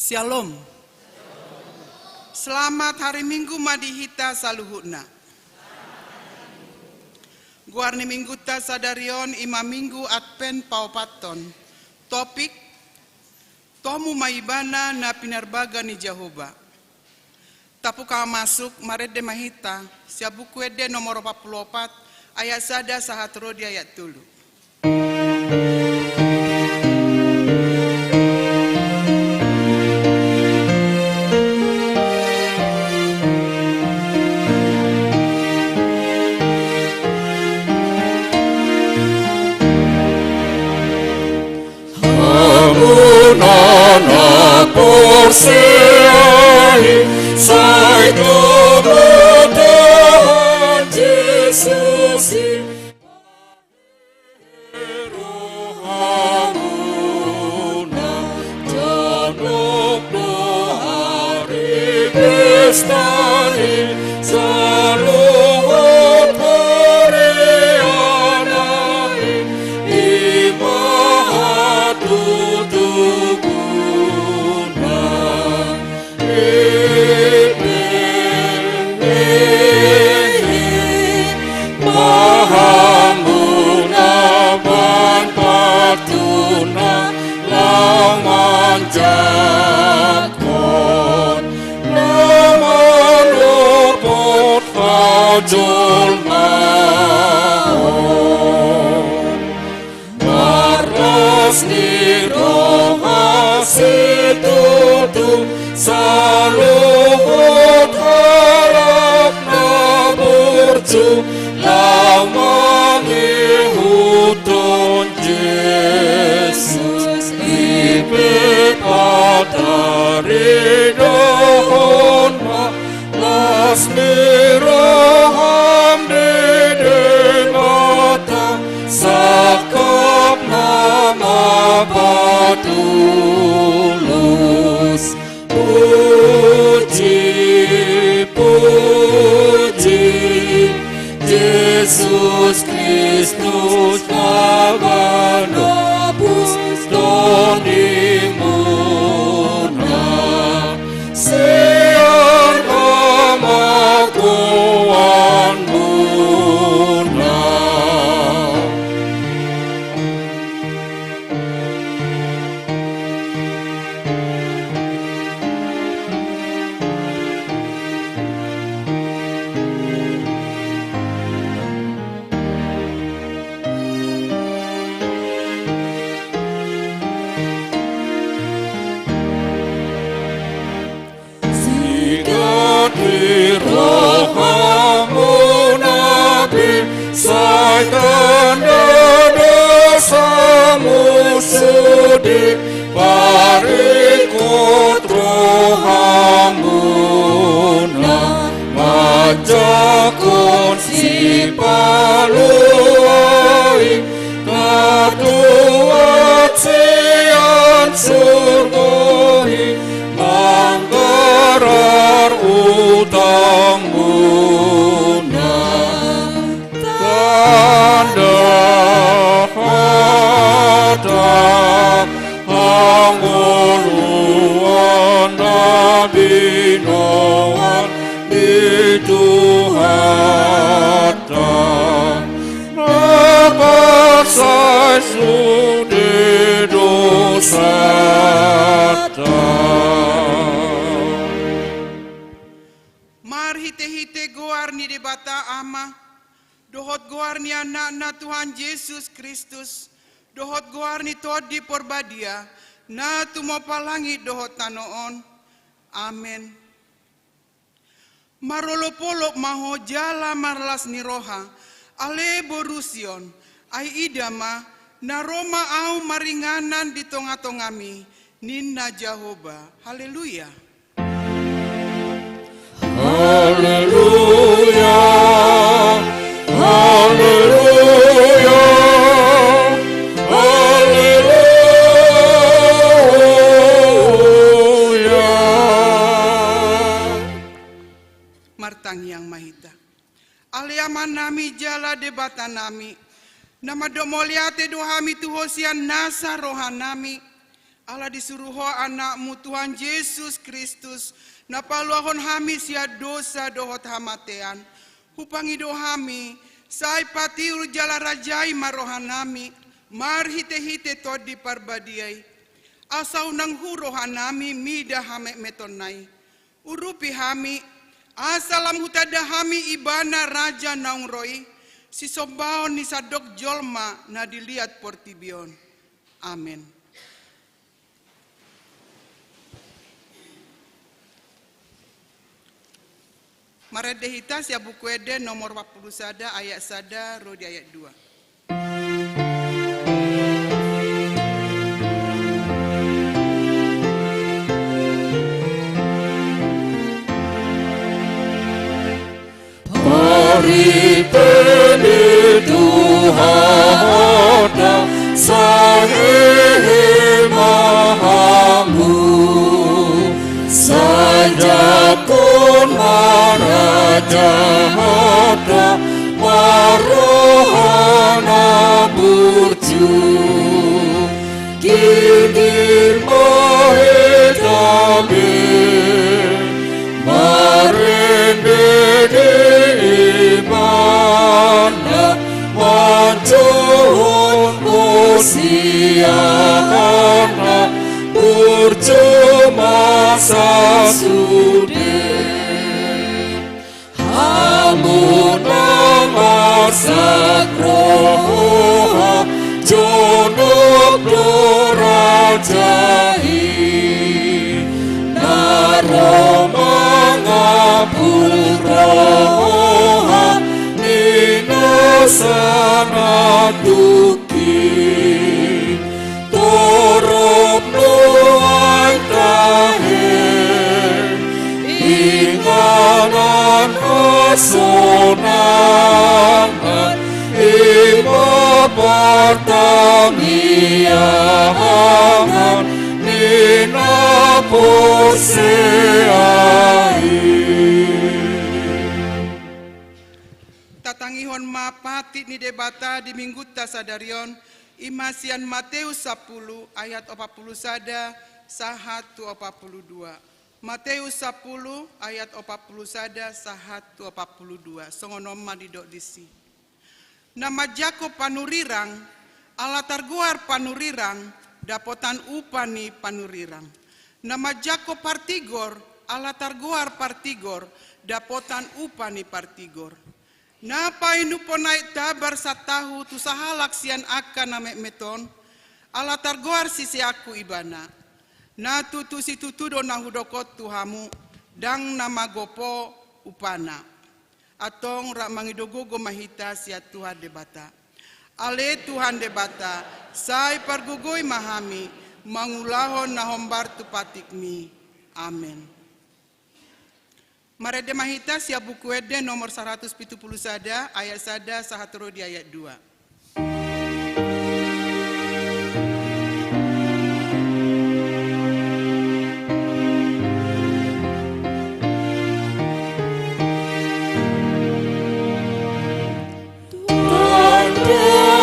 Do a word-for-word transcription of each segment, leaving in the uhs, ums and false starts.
Syalom. Selamat hari Minggu ma di hita saluhutna. Goar ni Mingguta sadari on i ma Minggu Advent paopathon. Topik: Tomu ma Ibana na pinarbaga ni Jahowa. Tabuka masuk, marende ma hita sian Buku Ende nomor opat pulu opat, ayat sada sahat ro di ayat tolu. Hamu na porsea i, sai dohot Tuhan Jesus i. Rohamuna, jonok do ari pesta i, saluhut huriana i, i ma hatutubuna. Pahamuna baen patuna, laho manjangkon na manopot hajolmaon. Marlas ni roha situtu, saluhut halak na burju, laho mangihuthon Jesus. I pe pataridaon ma las ni roham di Debata, sangkap nama patulus. Puji, puji, Jesus Kristus na manobus dondimuna. Sian hamagoanmuna. Sigadir rohamuna be, sai tanda dosamu sude, paringkot rohamuna, manjangkon Sipalua i, na tuat sian surgo i, manggarar utangmuna. Tanda hata hangoluan na binoan ni Tuhanta, na pansai sude dosanta. Marhitehite goar ni Debata Ama, dohot goar ni Anakna Tuhan Jesus Kristus, dohot goar ni Tondi Porbadia, na tumompa langit dohot tano on. Amen. Marolopolop ma ho jala marlas ni roha, ale boru Sion, ai ida ma, na ro ma ahu maringanan di tongatongami, ninna Jahowa. Haleluya. Haleluya. Haleluya. Haleluya. Martangiang ma hita. Ale Amanami jala Debatanami, na mandok mauliate do hami tu Ho sian nasa rohanami, Ala disuru Ho Anakmu, Tuhan Jesus Kristus, na paluahon hami sian dosa dohot hamatean, hupangido hami, sai patiur jala rajai ma rohanami marhitehite Tondi Parbadia i, asa unang hu rohanami mida hametmetonna i. Urupi hami, asa lam hutanda hami Ibana Raja naung ro i, sisombaon ni sandok jolma na di liat portibi on. Amen. Marende hita sian Buku Ende nomor opat pulu sada ayat sada ro di ayat dua. Parhitehite Tuhanta, sai hehe ma hamu, sai jangkon ma raja hata, marroha na burju. Ginggir ma hita be marende di Ibana, manjou hosianna burju masa sude. Hamu na marsak roha, jonok do raja i, na ro mangapul roha ni nasa na tungkin. Torop nuaeng tahe, inganan hasonangan, i ma partangiangan ni na porsea i. Tatangihon ma patik ni Debata di Minggunta sadari on, i ma sian Mateus sampulu ayat opat pulu sada sahat tu opat pulu dua. Mateus sampulu ayat opat pulu sada sahat tu opat pulu dua. Songon on ma didok disi. Na manjangkon panurirang, ala targoar panurirang, dapotan upa ni panurirang. Na manjangkon partigor, ala targoar partigor, dapotan upa ni partigor. Na painumhon aek tabar satahu tu sahalak sian angka na metmet on, ala targoar siseanku ibana. Na tutu situtu do na hudok on tu hamu, ndang na magopo upana. Antong rap mangido gogo ma hita sian Tuhan Debata. Ale Tuhan Debata, sai pargogoi ma hami, mangulahon na hombar tu patikmi. Amen. Marende ma hita sian Buku Ende nomor saratus pitu pulu sada, ayat sada sahat ro di ayat dua.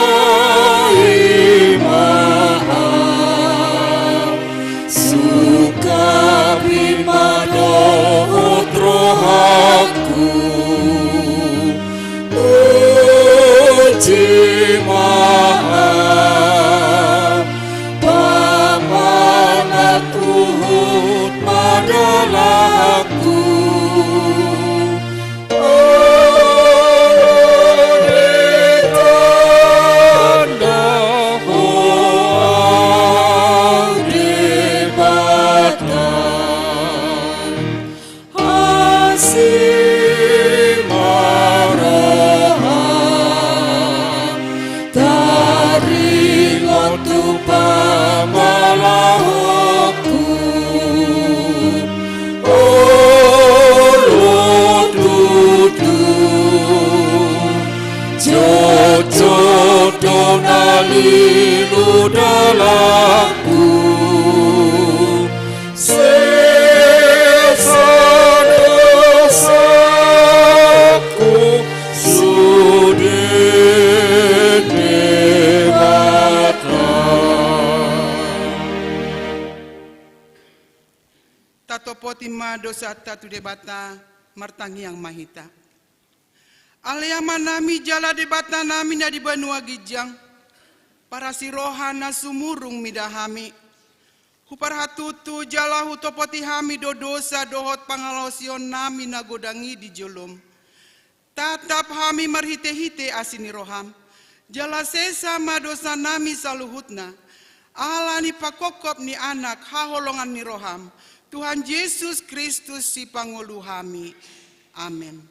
Tandai ma au, sungkapi ma dohot rohangku. Uji ma au, pamanat huhut ma dalanku. Taringot tu pangalahoku, olo tutu, jotjot do na lilu dalanku. Sesa dosaku sude Debata. Pasahat ma dosanta tu Debata. Martangiang ma hita. Ale Amanami jala Debatanami na di banua ginjang, parasi roha na sumurung mida hami. Huparhatutu jala hutopoti hami do dosa dohot pangalaosionnami na godang i di jolom. Tatap hami marhitehite asi ni roham, jala sesa ma dosanami saluhutna, ala ni pangkophop ni Anak haholongan ni roham, Tuhan Jesus Kristus Sipangolu hami. Amen.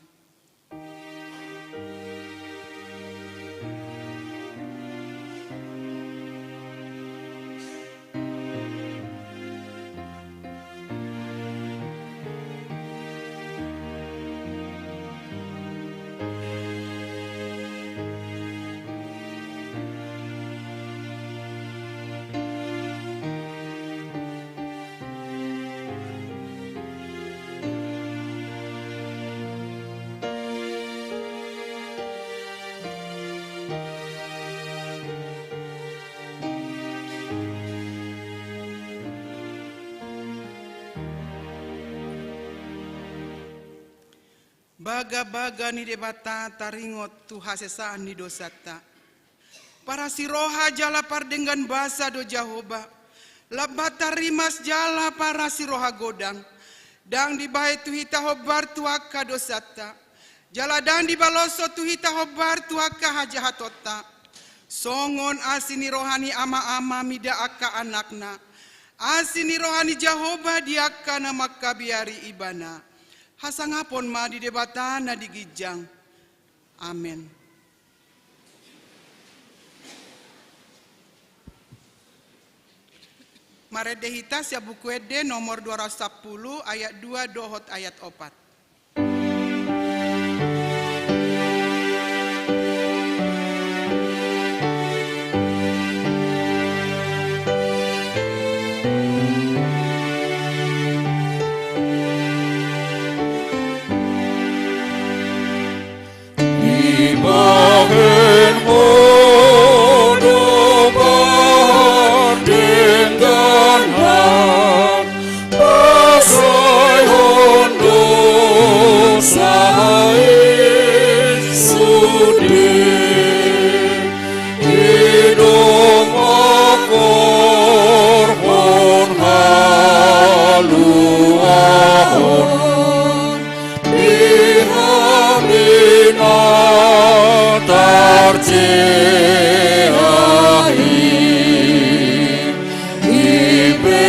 Bagabaga ni Debata taringot tu hasesaan ni dosanta. Parasi roha jala pardenggan basa do Jahowa. Lambat tarrimas jala parasi roha godang. Ndang dibahen tu hita hombar tu angka dosanta, jala ndang dibaloshon tu hita hombar tu angka hajahatonta. Songon asi ni roha ni ama-ama mida angka anakna, asi ni roha ni Jahowa di angka na mangkabiari Ibana. Hasangapon ma di Debata na di ginjang. Amen. Marende hita sian Buku Ende nomor dua ratus sampulu, ayat dua dohot ayat opat. Dibahen Ho do pardengganan, pasaehon dosa i sude. I do mangkorhon haluaon di hami na tarjea i. I pe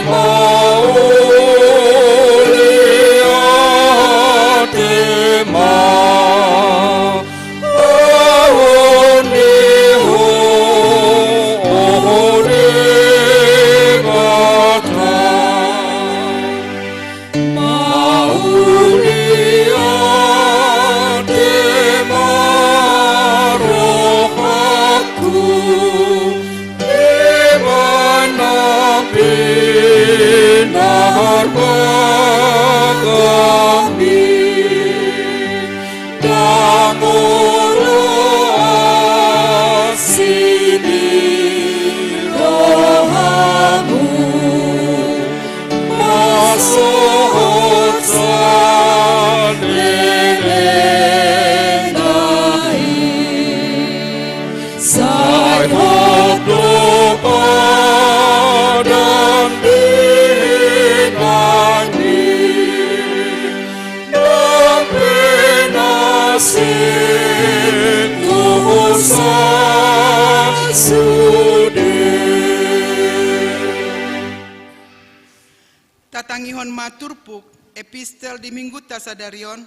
mauliate ma ahu ni Ho, o Debata. Mauliate ma rohangku, Ibana pinarbagami. Ndang olo asi ni rohamu, masohot saleleng na i. Sai hot do padan di nang i, ndang pe na seng tu husa sude. Tatangihon ma turpuk epistel di minggunta sadari on,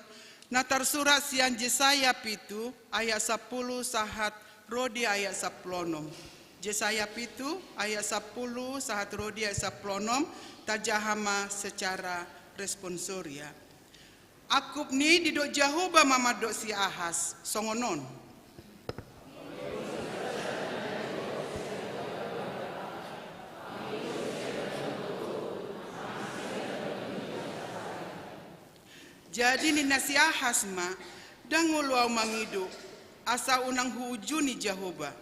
na tarsurat sian Jesaya pitu ayat sampulu sahat ro di ayat sampulu onom. Jesaya pitu ayat sampulu sahat ro di ayat sampulu onom, tajaha ma secara responsoria. Angkup ni i didok Jahowa ma mandok si Ahas songon on. Jadi ninna si Ahas ma, ndang olo ahu mangido, asa unang huujuni Jahowa.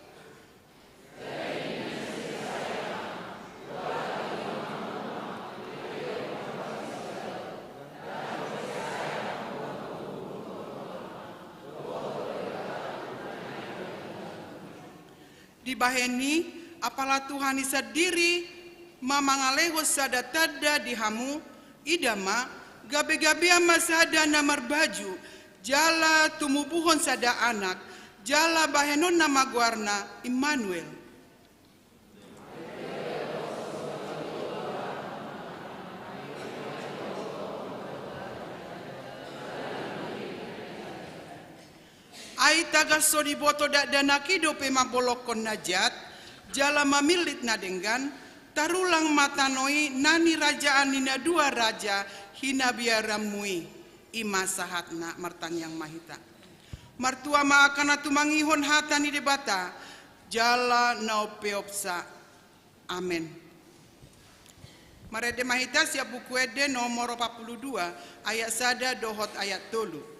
Bahen i, apala Tuhan i sandiri ma mangalehon sada tanda di hamu, ida ma, gabe-gabean ma sada na marbaju, jala tumubuhon sada anak, jala bahenonna ma goarna Immanuel. Ai tagan so diboto dakdanak i dope mambolongkon na jat, jala mamillit na denggan, tarulang ma tano i na nirajaan ni na dua raja hinabiaranmu i. I ma sahatna. Martangiang ma hita. Martua ma angka na tumangihon hata ni Debata, jala na umpeopsa. Amen. Marende ma hita sian Buku Ende nomor opat pulu dua, ayat sada dohot ayat tolu.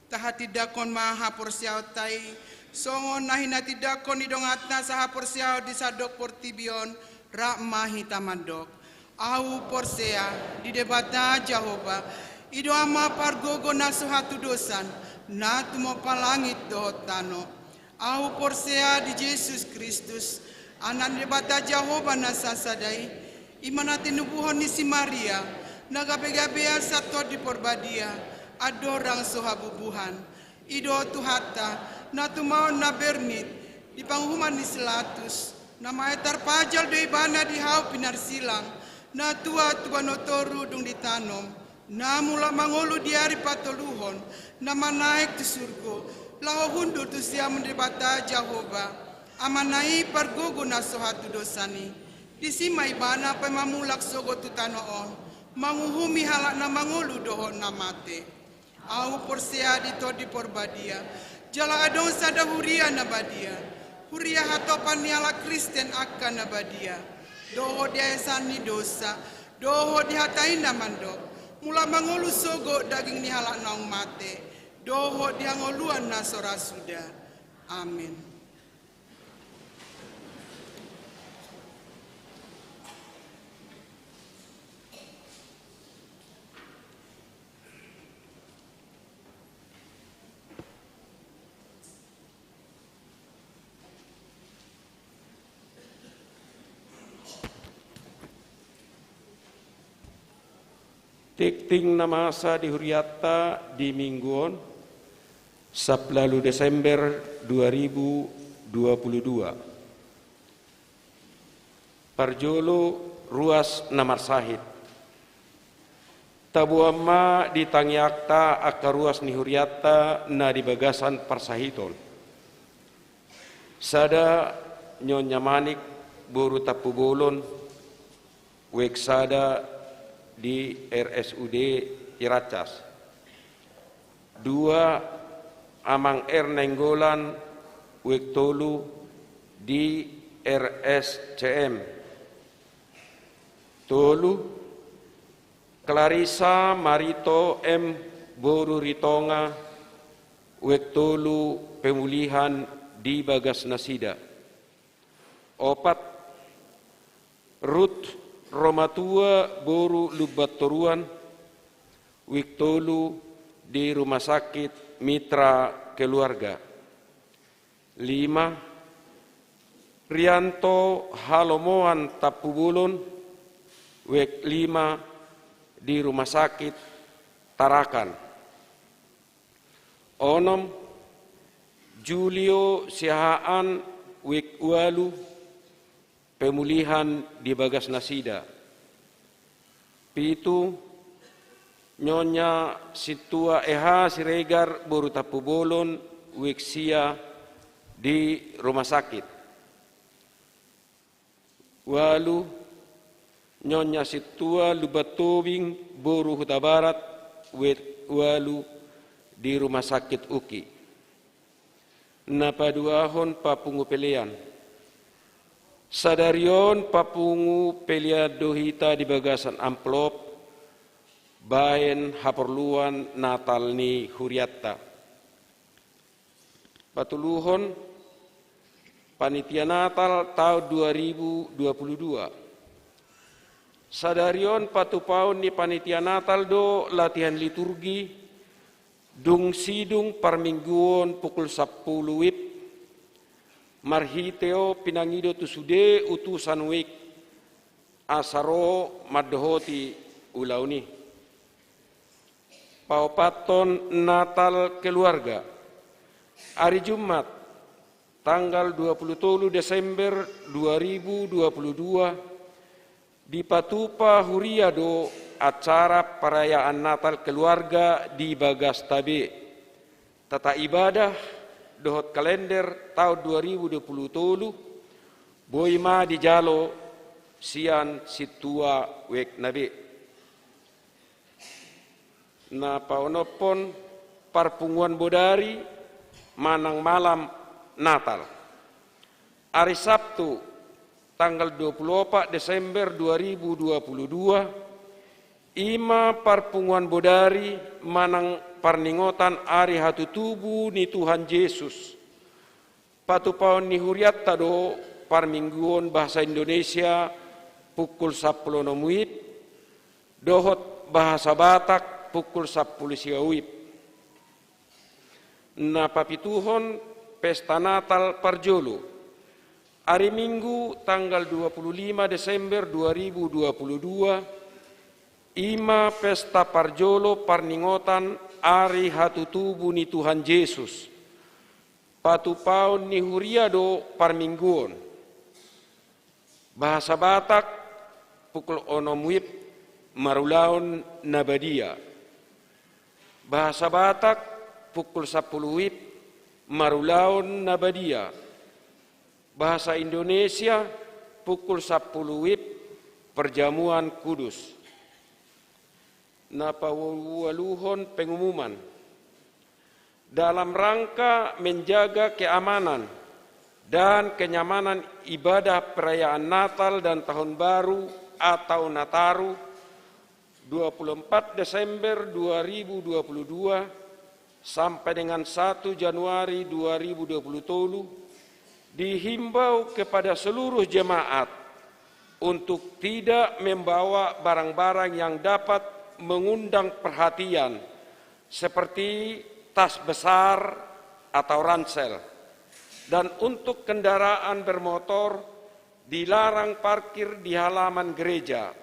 Tahatindangkon ma haporseaonta i songon na hinatindangkon ni donganna sahaporseaon di sandok portibi on. Rap ma hita mandok. Ahu porsea di Debata Jahowa, i do Ama pargogo na so hatudosan, na tumompa langit dohot tano. Ahu porsea di Jesus Kristus, Anak ni Debata Jahowa na sasada i, i ma na tinubuhon ni si Maria, na gabe-gabean sian Tondi Porbadia, andorang so habubuhan. I do Tuhanta, na tumaon na bernit di panguhuman ni si Latus, na maen tarpajal do ibana di hau pinarsilang, na tua tu banua toru dung ditanom, na mulak mangolu di ari patoluhon, na manaek tu surgo, laho hundul tu siamun ni Debata Jahowa, Amana i pargogo na so hatudosan i. Disi ma ibana paima mulak sogot tu tano on, manguhumi halak na mangolu dohot na mate. Ahu porsea di Tondi Porbadia, jala adong sada huria na badia, Huria hatopan ni halak Kristen angka na badia, dohot di haesaan ni dosa, dohot di hata i na mandok, mula mangolu sogot daging ni halak naung mate, dohot di hangoluan na so ra suda. Amen. Tingting na masa di hurianta di minggu on, sampulu ualu Desember dua ribu dua puluh dua. Parjolo, ruas na marsahit. Taboan ma di tangiangta angka ruas ni hurianta na di bagasan parsahiton. Sada, Nyonya Manik boru Tampubolon, uek sada di R S U D Ciracas. Dua, Amang R Nainggolan, uek tolu di R S C M. Tolu, Clarissa Marito M boru Ritonga, uek tolu, pemulihan di bagas nasida. Opat, Ruth Romatua boru Lumbantoruan, uek tolu di Rumah Sakit Mitra Keluarga. Lima, Rianto Halomoan Tampubolon, uek lima di Rumah Sakit Tarakan. Onom, Julio Siahaan, uek ualu, pemulihan di bagas nasida. Pitu, Nyonya Sintua E H Siregar boru Tampubolon, uek sia di rumah sakit. Ualu, Nyonya Sintua Lumbantobing boru Hutabarat, uek ualu di rumah sakit UKI. Na paduahon, papungu pelean. Sadari on papungu pelean do hita di bagasan amplop baen haporluan Natal ni hurianta. Patoluhon, panitia Natal taon dua ribu dua puluh dua. Sadari on patupaon ni panitia Natal do latihan liturgi, dung sidung parmingguon pukul sampulu WIB, marhite on pinangido tu sude utusan WIB, asa ro mandohoti ulaon i. Paopathon, Natal keluarga. Ari Jumat, tanggal dua puluh tolu Desember dua ribu dua puluh dua, dipatupa huria do acara perayaan Natal keluarga di bagasta be. Tata ibadah dohot kalender taon dua ribu dua puluh tolu boi ma dijalo sian sintua wekna be. Na paonomhon, parpunguan bodari manang malam Natal. Ari Sabtu, tanggal dua puluh opat Desember dua ribu dua puluh dua, i ma parpunguan bodari manang parningotan ari hatutubu ni Tuhan Jesus. Patupaon ni hurianta do parmingguon bahasa Indonesia pukul sampulu onom WIB, dohot bahasa Batak pukul sampulu sia WIB. Na papituhon, pesta Natal parjolo. Ari Minggu, tanggal dua puluh lima Desember dua ribu dua puluh dua, i ma pesta parjolo parningotan ari hatutubu ni Tuhan Jesus. Patupaon ni huria do parmingguon. Bahasa Batak pukul onom WIB, marulaon na badia. Bahasa Batak pukul sampulu WIB, marulaon na badia. Bahasa Indonesia pukul sampulu WIB, perjamuan kudus. Na paualuhon, pengumuman. Dalam rangka menjaga keamanan, dan kenyamanan ibadah perayaan Natal dan Tahun Baru atau Nataru, dua puluh empat Desember dua ribu dua puluh dua sampai dengan satu Januari dua ribu dua puluh tolu, dihimbau kepada seluruh jemaat untuk tidak membawa barang-barang yang dapat mengundang perhatian, seperti tas besar atau ransel. Dan untuk kendaraan bermotor, dilarang parkir di halaman gereja.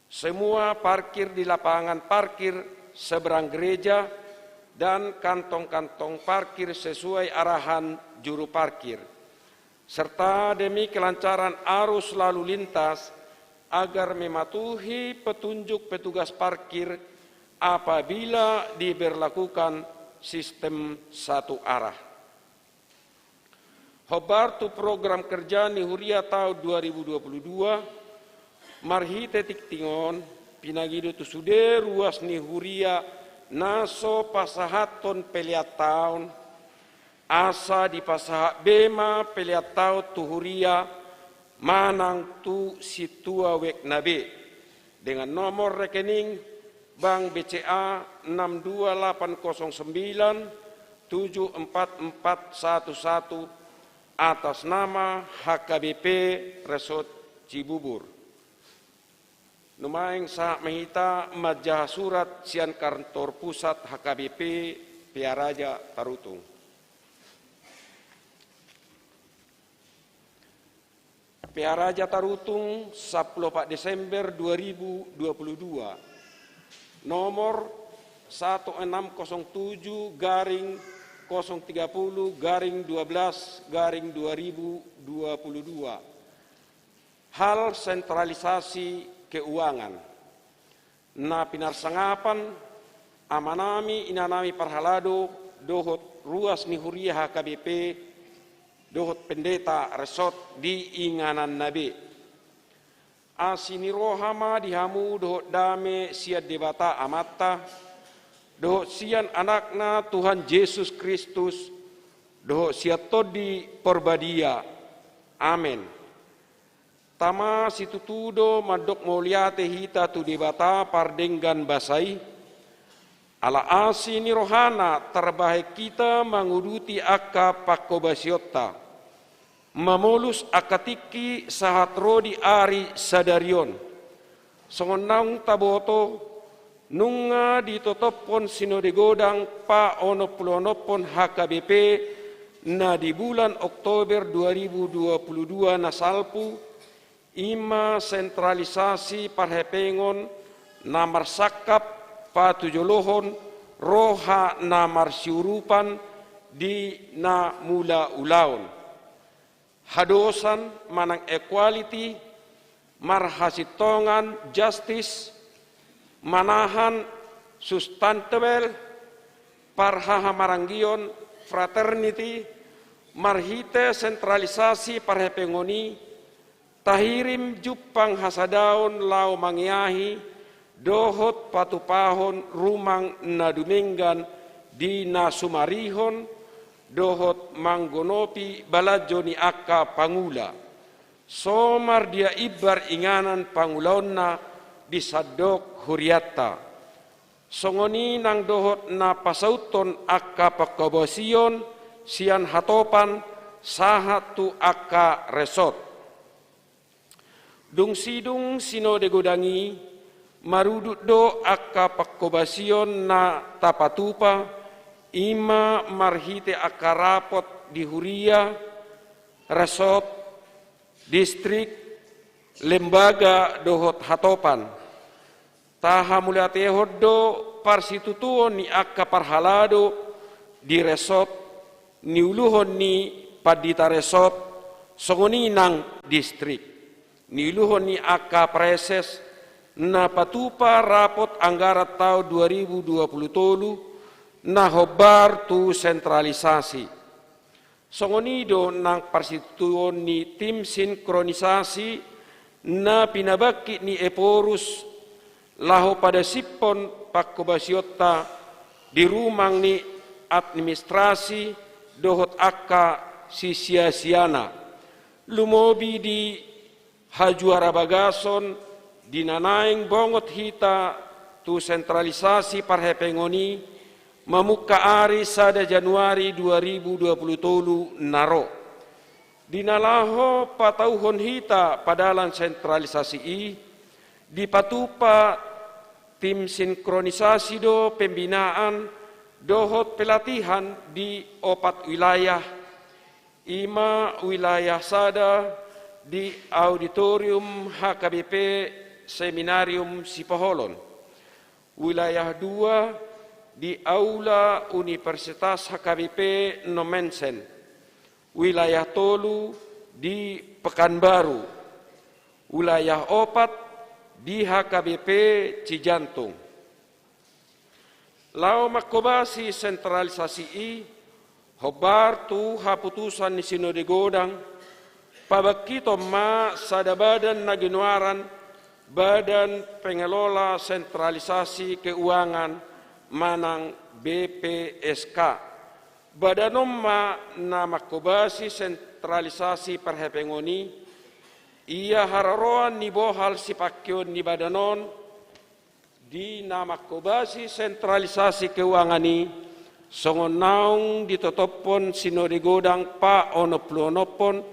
Semua parkir di lapangan parkir seberang gereja dan kantong-kantong parkir sesuai arahan juru parkir, serta demi kelancaran arus lalu lintas, agar mematuhi petunjuk petugas parkir apabila diberlakukan sistem satu arah. Hombar tu program kerja ni huria taon dua ribu dua puluh dua, marhite tingting on, pinangido tu sude ruas ni huria na so pasahathon pelean taon, asa dipasahat be ma pelean taon tu huria manang tu sintua wekna be, dengan nomor rekening Bank B C A enam dua delapan kosong sembilan tujuh empat empat satu satu, atas nama H K B P Resort Cibubur. Nuaeng sahat ma hita manjaha surat sian kantor pusat H K B P Pearaja Tarutung. Pearaja Tarutung, sampulu opat Desember dua ribu dua puluh dua, nomor satu enam kosong tujuh garing kosong tiga puluh garing dua belas garing dua ribu dua puluh dua. Hal sentralisasi keuangan. Na pinarsangapan amanami, inanami parhalado, dohot ruas ni huria H K B P, dohot pendeta resort di ingananna be. Asi ni roha ma di hamu dohot dame sian Debata Amanta, dohot sian Anakna Tuhan Jesus Kristus, dohot sian Tondi Porbadia. Amen. Tama situtu do mandok mauliate hita tu Debata pardenggan basa i, ala asi ni rohana tarbahen hita manguduti angka pangkobasionta, mamolus angka tingki sahat ro di ari sadari on. Songon naung taboto, nunga ditotophon Sinode Godang paonompulonophon H K B P na di bulan Oktober dua ribu dua puluh dua na salpu, i ma sentralisasi parhepengon na marsangkap patujolohon roha na marsiurupan di na mula ulaon. Hadosan manang equality, marhasintongan, justice, manahan, sustainable, parhahamaranggion, fraternity, marhite sentralisasi parhepengon i, tahirim jumpang hasadaon laho mangeahi, dohot patupahon rumang na dumenggan di na sumarihon, dohot manggonopi balanjo ni angka pangula. So mardia imbar inganan pangulaonna di sandok hurianta. Songon i nang dohot na pasauthon angka pangkobasion sian hatopan sahat tu angka resort. Dung sidung Sinode Godang i, marudut do angka pangkobasion na tapatupa, i ma marhite angka rapot di huria, resort, distrik, lembaga dohot hatopan. Tahamauliatehon do parsitutuon ni angka parhalado di resort, niuluhon ni pandita resort, songon i nang distrik, niuluhon ni angka praeses na patupa rapot anggaran taon dua ribu dua puluh tolu na hombar tu sentralisasi. Songon i do nang parsitutuon ni tim sinkronisasi na pinabangkit ni Ephorus, laho padasiphon pangkobasionta di rumang ni administrasi dohot angka sisia-siana. Lumobi di hajuara bagason di na naeng bongot hita tu sentralisasi parhepengon i mamungka ari sada Januari dua ribu dua pulu tolu na ro. Di na laho patauhon hita padalan sentralisasi i, dipatupa tim sinkronisasi do pembinaan dohot pelatihan di opat wilayah, i ma wilayah sada di Auditorium H K B P Seminarium Sipoholon, wilayah dua di Aula Universitas H K B P Nommensen, wilayah tolu di Pekanbaru, wilayah opat di H K B P Cijantung. Laho manghobasi sentralisasi i, hombar tu haputusan ni Sinode Godang, pabangkiton ma sada badan na ginoaran Badan Pengelola Sentralisasi Keuangan manang B P S K. Badan on ma na manghobasi sentralisasi parhepengon i. Ia haroroan ni bohal sipangkeon ni badan on di na manghobasi sentralisasi keuangan i, songon naung ditotophon Sinode Godang paonompulonophon,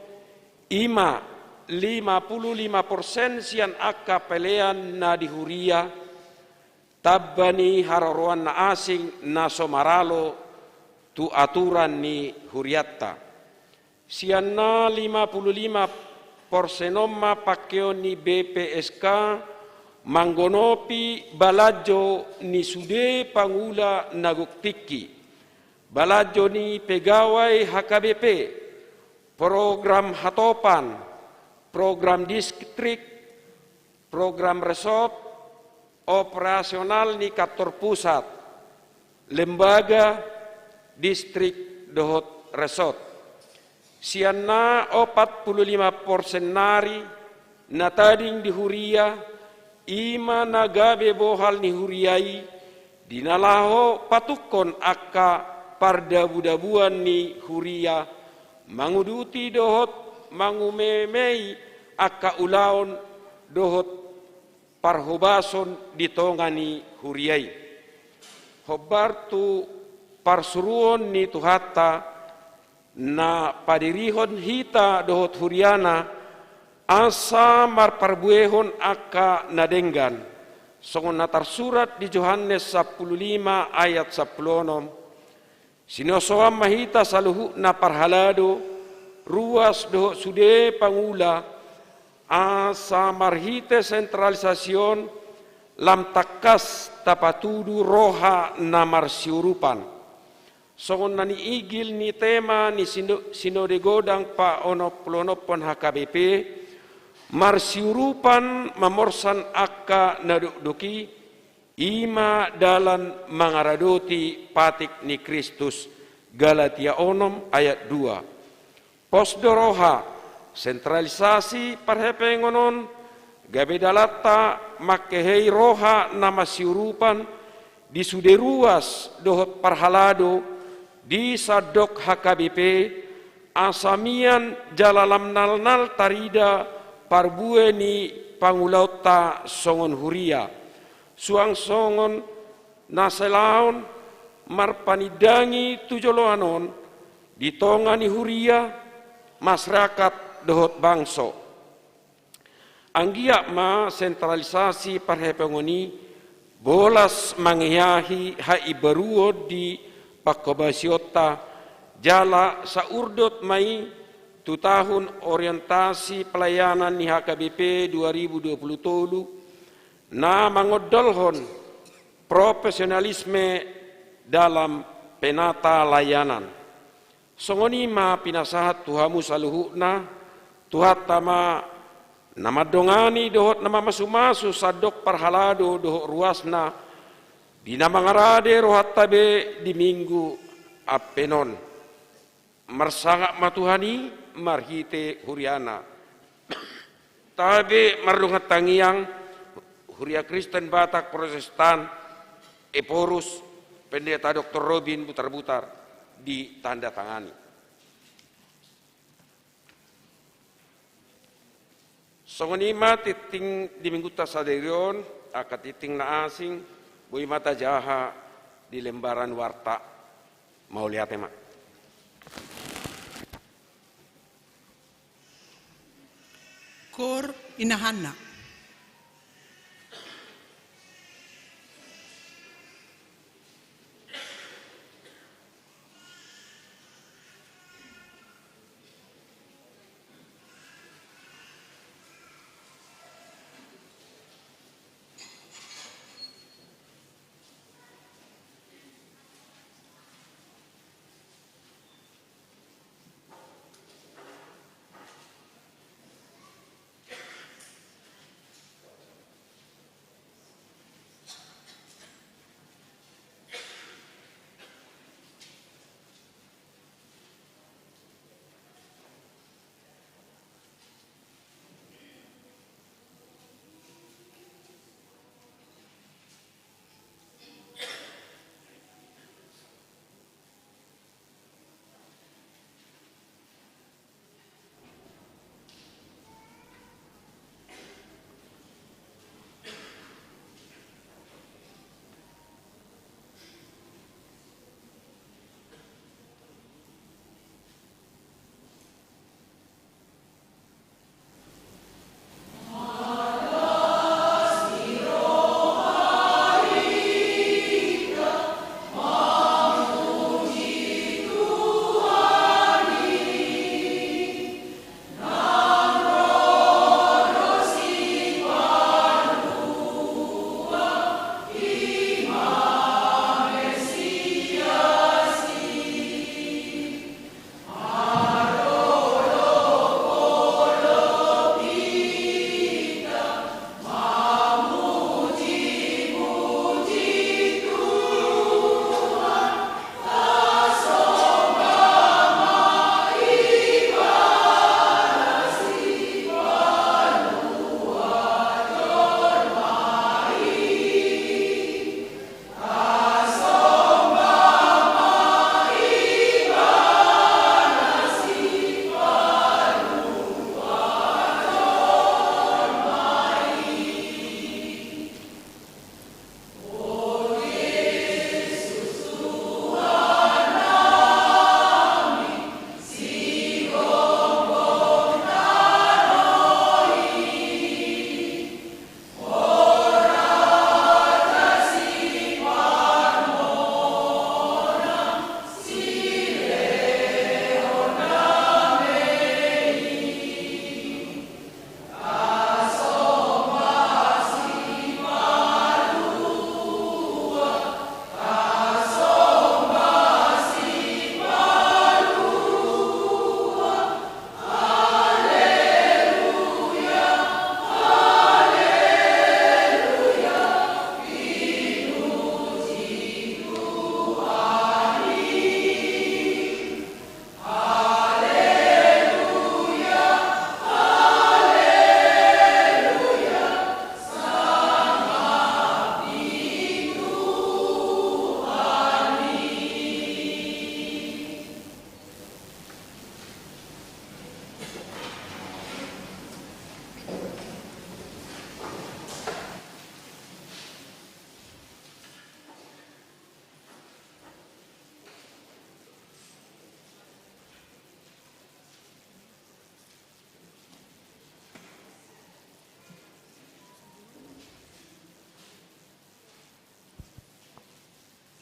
i ma lima pulu lima persen sian angka pelean na di huria, tamba ni haroroan na asing na so maralo tu aturan ni hurianta. Sian na lima pulu lima persen on ma pangkeon ni B P S K manggonopi balanjo ni sude pangula na gok tingki, balanjo ni pegawai H K B P, program hatopan, program distrik, program resort, operasional ni kantor pusat, lembaga, distrik dohot resort. Sian na opat pulu lima persen nari na tading di huria, i ma na gabe bohal ni huria i, di na laho patungkon angka pardabudabuan ni huria, manguduti dohot mangumemei angka ulaon dohot parhobason di tonga ni huria i. Hombar tu parsuruon ni Tuhanta na padirihon hita dohot huriana, asa marparbuehon angka na denggan, songon na tarsurat di Johannes sampulu lima ayat sampulu onom: Sinosoan ma hita saluhutna parhalado, ruas dohot sude pangula, asa marhite sentralisasi on lam tangkas tapatudu roha na marsiurupan. Songon na niigil ni tema ni Sino-, Sinode Godang paonompulonophon H K B P, marsiurupan mamorsan angka na dokdok i, i ma dalan mangaradoti patik ni Kristus, Galatia onom ayat dua. Pos do roha, sentralisasi parhepengon on gabe dalanta mangkehei roha na marsiurupan di sude ruas dohot parhalado di sandok H K B P, asa mian jala lam nalnal tarida parbue ni pangulaonta songon huria. Suang songon na salaon marpanindangi tu joloan on di tonga ni huria, masyarakat dohot bangso. Anggiat ma sentralisasi parhepengon i bolas mangeahi haimbaruon di panghobasionta, jala saurdot ma i tu tahun orientasi pelayanan ni H K B P dua ribu dua puluh tolu, na mangondolhon profesionalisme dalam penata layanan. Songon i ma pinasahat tu hamu saluhutna, Tuhanta ma na mandongani dohot na mamasumasu sandok parhalado dohot ruasna, di na mangarade rohanta be di Minggu Advent on. Marsangap ma Tuhan i marhite huriana. Tabe mardongan tangiang, Huria Kristen Batak Protestan, Ephorus, Pendeta Doktor Robin Butarbutar, ditandatangani. Songon i ma tingting di Minggunta sadari on, angka tingting na asing, boi ma tajaha di lembaran warta. Mauliate ma. Koor inahanna.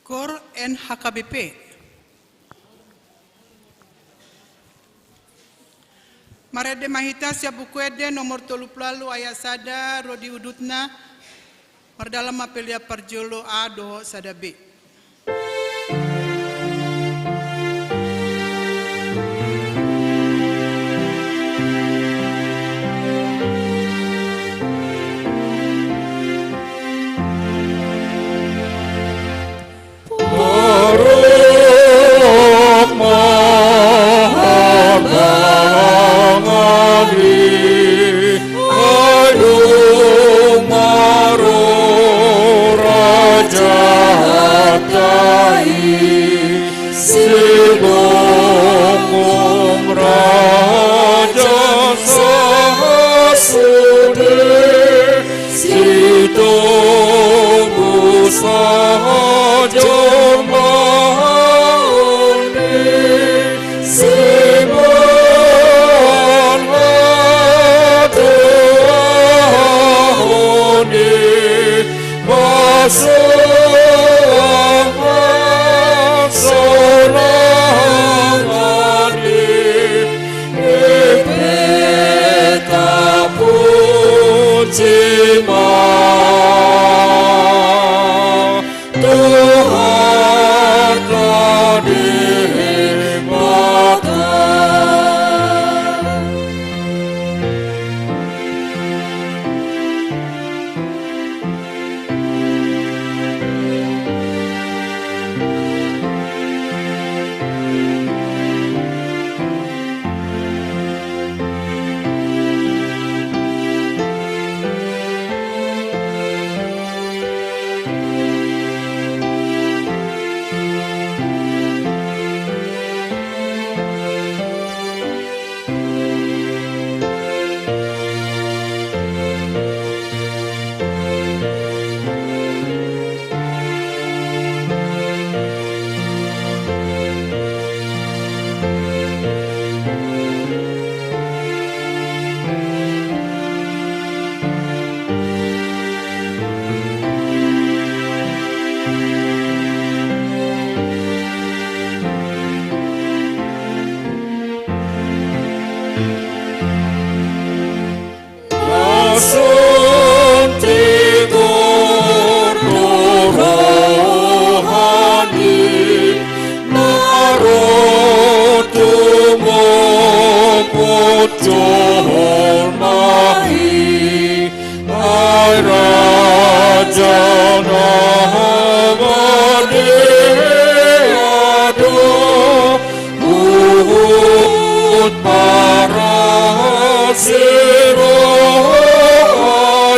Koor N H K B P. Marende ma hita sian Buku Ende nomor tolu pulu ualu ayat sada ro di udutna. Mardalan ma pelean parjolo A dohot sada B.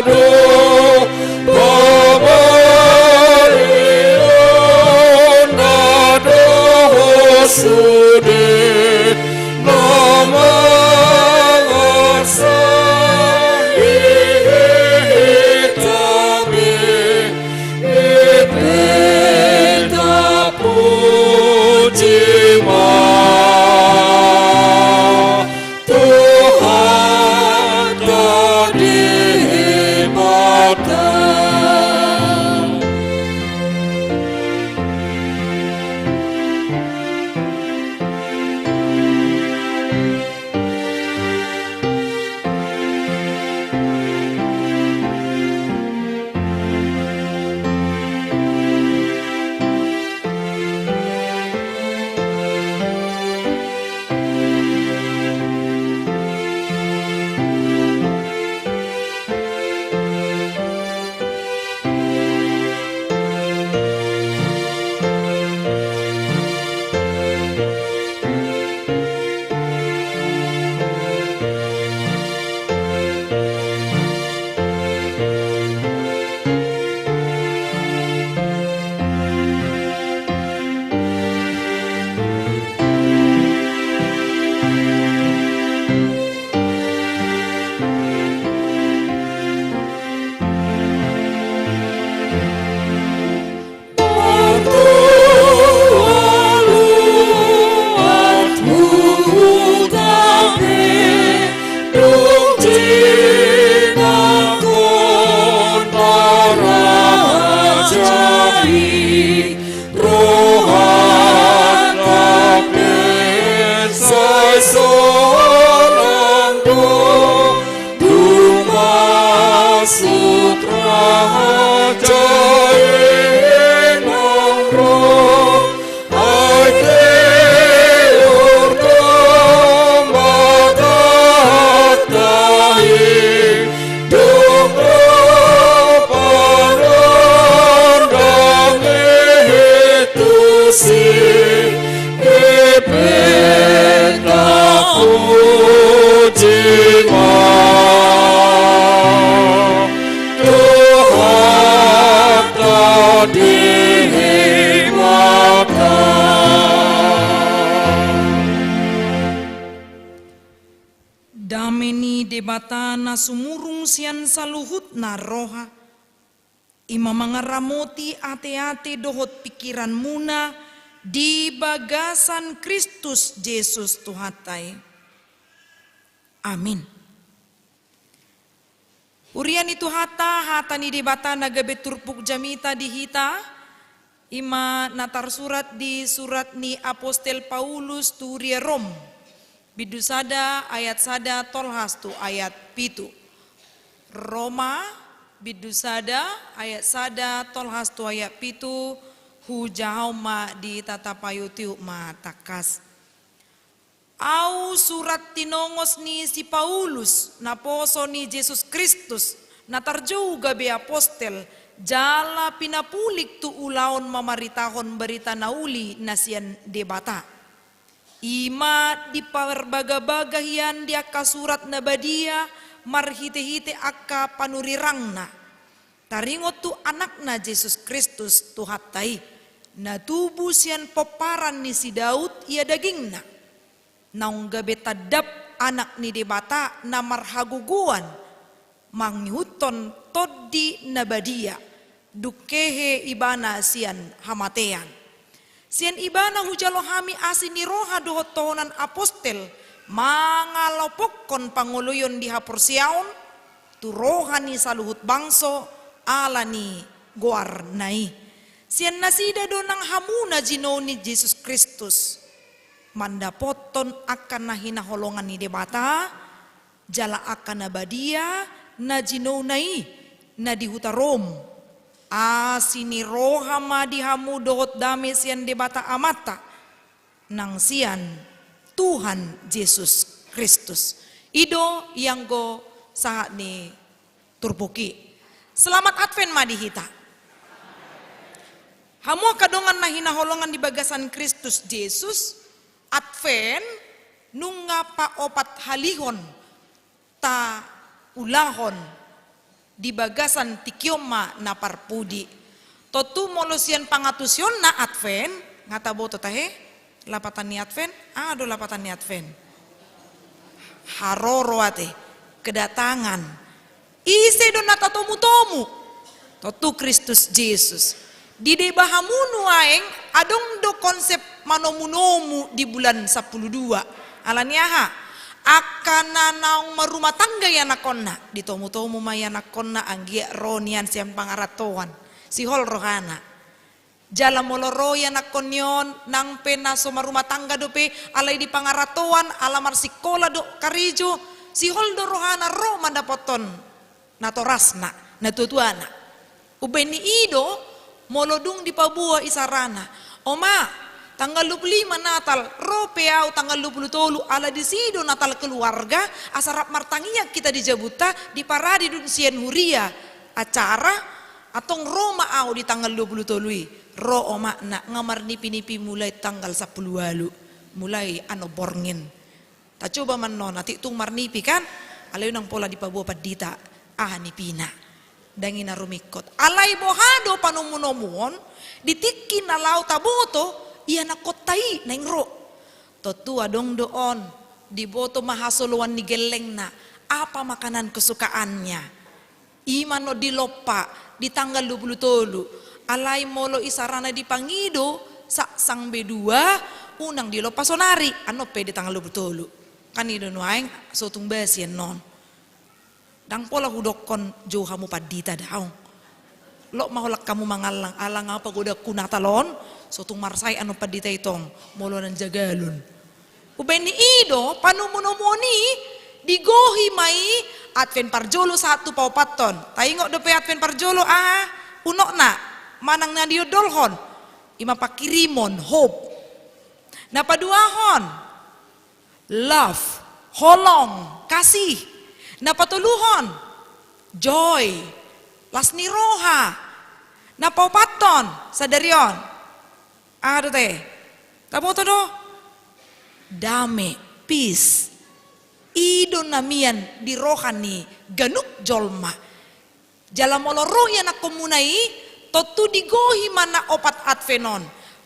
Pabalion na dohot sude na mangarsa i hita be, i pe tapuji ma. Tuhanta Debata. Rohanta pe sai sonang do, dung masuk raja i nang ro. Ai teor do ma tata i, dung ro panondang i tusi, i pe tapuji ma Tuhanta Debata. Dame ni Debata na sumurung sian saluhutna roha, i ma mangaramoti ateate dohot pingkiranmuna di bagasan Kristus Jesus Tuhanta i. Amin. Huria ni Tuhanta, hata ni Debata na gabe turpuk jamita di hita, i ma na tarsurat di surat ni Apostel Paulus tu huria Rom, bindu sada ayat sada tolhas tu ayat pitu. Roma, bindu sada ayat sada tolhas tu ayat pitu, hujaha ma di tata payu tiup ma tangkas. Au surat tinongos ni si Paulus, naposo ni Jesus Kristus, na tarjou gabe apostel, jala pinapulik tu ulaon mamaritahon barita na uli na sian Debata. I ma diparbagabaga hian di angka surat na badia marhitehite angka panurirangna. Taringot tu Anakna Jesus Kristus Tuhanta i, na tubu sian pomparan ni si Daud ia dagingna. Naung gabe tandap Anak ni Debata na marhagogoan, mangihuthon Tondi na Badia, dung hehe Ibana sian hamatean. Sian Ibana hujalo hami asi ni roha dohot tohonan apostel, mangalopokkon pangoloion di haporseaon, tu roha ni saluhut bangso, ala ni goarna i. Sian nasida do nang hamu na jinou ni Jesus Kristus, mandapothon angka na hinaholongan ni Debata, jala angka na badia na jinouna i, na di huta Rom. Asi ni roha ma di hamu dohot dame sian Debata Amanta, nang sian Tuhan Jesus Kristus. I do ianggo sahat ni turpuk i. Selamat Advent ma di hita. Hamu angka dongan na hinaholongan di bagasan Kristus Jesus, Advent nunga paopat halihon taulahon di bagasan tingki on ma na parpudi. Tontu molo sian pangatusionna Advent, nga taboto tahe, lapatan ni Advent, aha do lapatan ni Advent? Haroro ate, kedatangan. Ise do na tatomutomu? Tontu Kristus Jesus. Di deba hamu nuaeng adong do konsep manomunomu di bulan sampulu dua. Alani aha? Angka na naung marrumah tangga ianakkonna, ditomutomu ma ianakkonna anggiat ro nian sian pangarantoan. Sihol rohana. Jala molo ro ianakkon ni on, nang pe na so marrumah tangga dope, alai di pangarantoan, ala marsikola do karejo, sihol do rohana ro mandapothon natorasna, natuatuana. Umbahen ni i do, molo dung dipaboa isarana, "Oma, tanggal dua puluh lima Natal, ro pe au tanggal dua puluh tolu, ala disi do Natal keluarga, asa rap martangiang hita di jabunta, di parade dung sian huria acara, antong ro ma au di tanggal dua puluh tolu i." Ro omakna, nga marnipinipi mulai tanggal sampulu ualu, mulai annon borngin. Tacoba ma annon, atik tung marnipi kan? Alai unang pola dipaboa pandita aha nipina. Ndang i na rumingkot. Alai boha do panomunomuon di tingki na laho taboto ianakhonta i naeng ro? Tontu adong do on, diboto ma hasoloan ni gellengna, apa makanan kesukaannya. I ma annon dilompa di tanggal dua puluh tolu. Alai molo isarana dipangido, saksang be dua, unang dilompa sonari, annon pe di tanggal dua puluh tolu. Kan i do nuaeng, so tung basi annon. Ndang pola hudokkon jou hamu pandita daong. Lot ma holan hamu mangallang, ala nga pagodangku Natal on, so tung marsahit annon pandita i tong, molo na jagalon. Umbahen ni i do, panomunomuon i, digohi ma i, Advent parjolo sahat tu paopathon. Taingot dope Advent parjolo aha unokna, manang na diondolhon, i ma pangkirimon, hope. Na paduahon, love, holong, kasih. Na patoluhon, joy, las ni roha. Na paopathon, sadari on, aha do tahe? Taboto do? Dame, peace. I do na mian di roha ni ganup jolma. Jala molo ro ianakhonmuna i, tontu digohi ma na opat Advent on.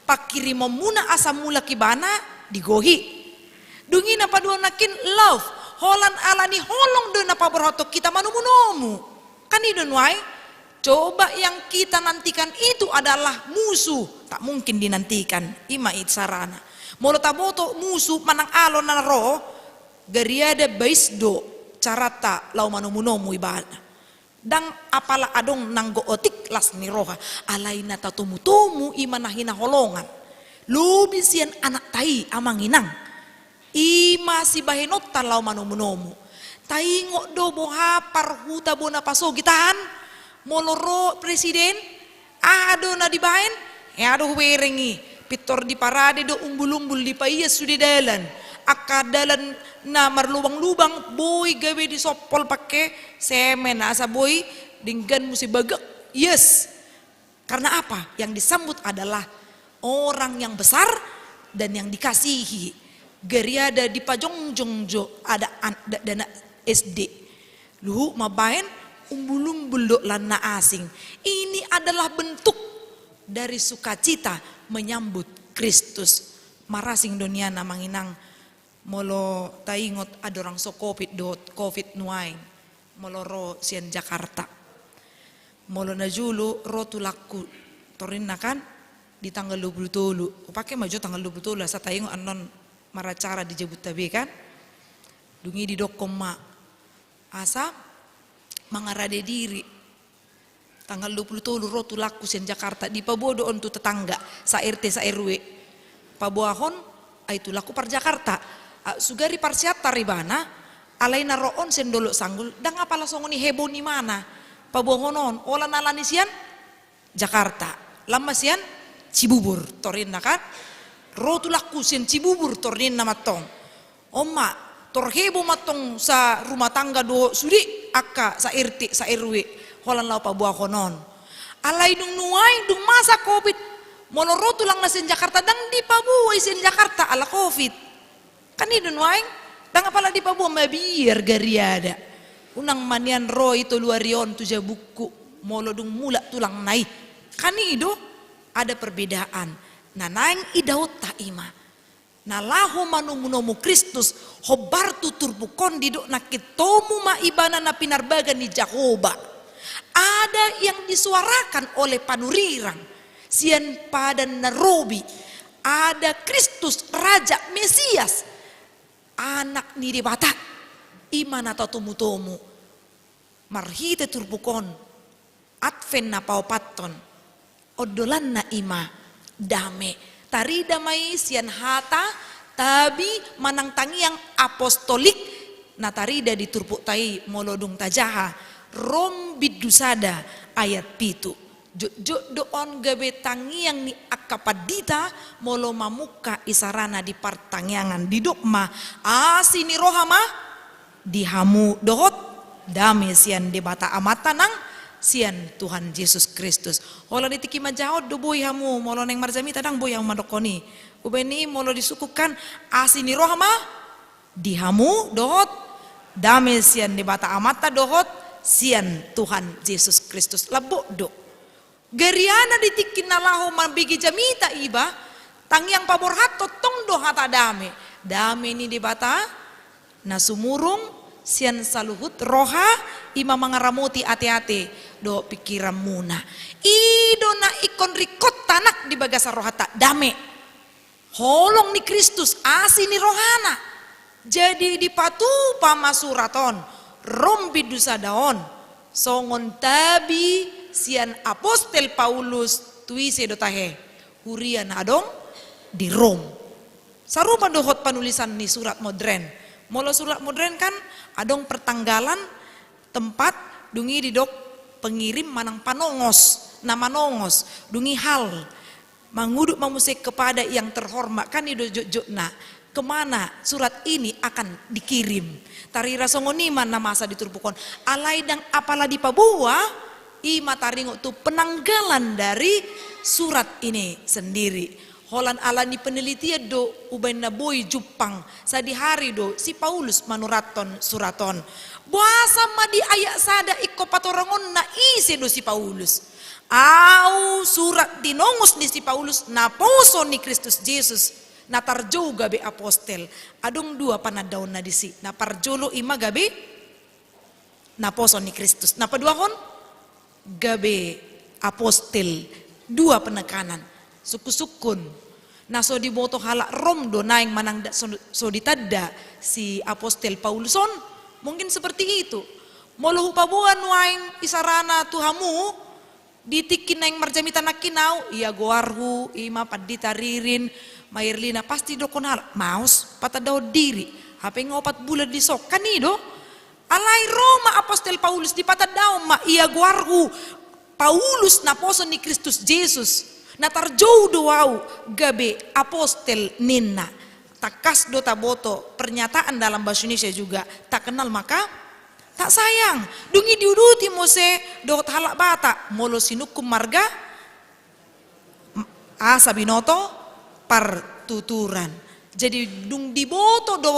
Pangkirimonmuna asa mulak ibana, digohi. Dung i na paduahon nangkin, love, holan ala ni holong do na paborhathon hita manomunomu. Kan i do nuaeng, coba yang kita nantikan itu adalah musuh, tak mungkin dinantikan, i ma isarana. Molo taboto musuh manang alo na ro, gariada bais do caranta laho manomunomu ibana. Ndang apala adong nanggo otik las ni roha, alai na tatomutomu i ma na hinaholongan. Lobi sian anakta i amang inang. I ma sibahenonta laho manomunomu. Taingot do boha parhuta bona pasogit an, molo ro presiden, aha do na dibahen? Hea do hubereng i, pintor diparade do umbul-umbul, dipaias sude dalan. Angka dalan na marlubang-lubang boi gabe disompol pake semen asa boi denggan muse bagak ias. Karena apa? Yang disambut adalah orang yang besar dan yang dikasihi. Gariada dipajongjong jo ada an-, da-, dana S D. Luhut mambahen umbul-umbul dohot lan na asing. Ini adalah bentuk dari sukacita menyambut Kristus. Marasing do nian amang inang. Molo taingot andorang so covid dohot covid nuaeng, molo ro sian Jakarta. Molo na jolo ro tulangku, torinna kan, di tanggal dua puluh tolu. Hupake ma jo tanggal dua puluh tolu, asa taingot annon maracara di jabunta be kan. Dung i didokkon ma, asa mangarade diri. Tanggal dua puluh tolu ro tulangku sian Jakarta, dipaboa do on tu tetangga, sa R T, sa R W. Paboahon, ai tulangku par Jakarta. A, sugari parsiantar ibana, alai na ro on sian Dolok Sanggul, ndang apala songon i heboh ni mana. Paboahon on, holan ala ni sian Jakarta. Lam ma sian Cibubur, torinna kan. Ro tulangku sian Cibubur, torinna mantong. On ma, tor heboh mantong sa rumah tangga dohot sude angka sa R T, sa R W, holan laho paboahon on. Alai dung nuaeng, dung masa covid, molo ro tulangna sian Jakarta, ndang dipaboa i sian Jakarta ala covid. Kan i do nuaeng, ndang apala dipaboa, mabiar gariada. Unang ma nian ro i tolu ari on tu jabungku, molo dung mulak tulangna i. Kan i do, ada perbedaan. Na naeng idaonta i ma. Na laho manomunomu Kristus, hombar tu turpuk on didok nangkin tomu ma ibana na pinarbaga ni Jahowa. Ada yang disuarakan oleh panurirang, sian padan na robi. Ada Kristus, Raja, Mesias, Anak ni Debata. I ma na tatomutomu. Marhite turpuk on, Advent na paopathon, ondolanna i ma dame. Tarida ma i sian hata tabi manang tangiang apostolik na tarida di turpukta i molo dung tajaha, Rom bindu sada ayat pitu. Jotjot do on gabe tangiang ni angka pandita molo mamungka isarana di partangiangan, didok ma, asi ni roha ma di hamu dohot dame sian Debata Amanta nang sian Tuhan Jesus Kristus. Holan di tingki manjaha on do boi hamu, molo naeng marjamita ndang boi hamu mandokkon i. Umbahen i molo disungkun kan, asi ni roha ma di hamu dohot dame sian Debata Amanta dohot sian Tuhan Jesus Kristus. Lambok do. Gariana di tingki na laho mambege jamita iba, tangiang paborhathon tong do hata dame. Dame ni Debata na sumurung sian saluhut roha, i ma mangaramoti ateate dohot pingkiranmuna. I do na ingkon ringkot tanak di bagasan rohanta, dame. Holong ni Kristus, asi ni rohana. Jadi dipatupa ma surat on, Rom bindu sada on, songon tabi sian apostel Paulus tu ise do tahe? Huria na adong di Rom. Sarupa dohot panulisan ni surat modern. Molo surat modern kan adong pertanggalan, tempat, dung i didok pengirim manang panongos, na manongos, dung i hal. Manguduti ma muse kepada yang terhormat, kan i do jotjotna. Kemana surat ini akan dikirim? Tarida songon i ma na masa di turpuk on. Alai ndang apala dipaboa, i ma taringot tu penanggalan dari surat ini sendiri. Holan ala ni penelitian do umbahen na boi jumpang, sadihari do si Paulus manurathon surat on. Boasa ma di ayat sada ingkon patorangonna ise do si Paulus? Au surat tinongos ni si Paulus, naposo ni Kristus Jesus, na tarjou gabe apostel. Adong dua panandaonna disi. Na parjolo i ma gabe naposo ni Kristus. Na paduahon, gabe apostel. Dua penekanan. Sungkunsungkun na so diboto halak Rom do naeng manang da-, so, so ditanda si apostel Paulus on. Mungkin seperti itu. Molo hupaboa nuaeng isarana tu hamu, di tingki naeng marjamita nangkin au, ia goarhu, i ma Pandita Ririn, Mairlina, pasti dokkon halak, maos, patandahon diri, hape nga opat bulan dison, kan i do. Alai ro ma apostel Paulus, dipatandaon ma, ia goarhu Paulus naposo ni Kristus Jesus, na tarjou do au gabe apostel ninna. Tangkas do taboto pernyataan dalam bahasa Indonesia juga, tak kenal maka tak sayang. Dung i diuduti muse dohot halak Batak, molo sinungkun marga, asa binoto partuturan. Jadi dung diboto do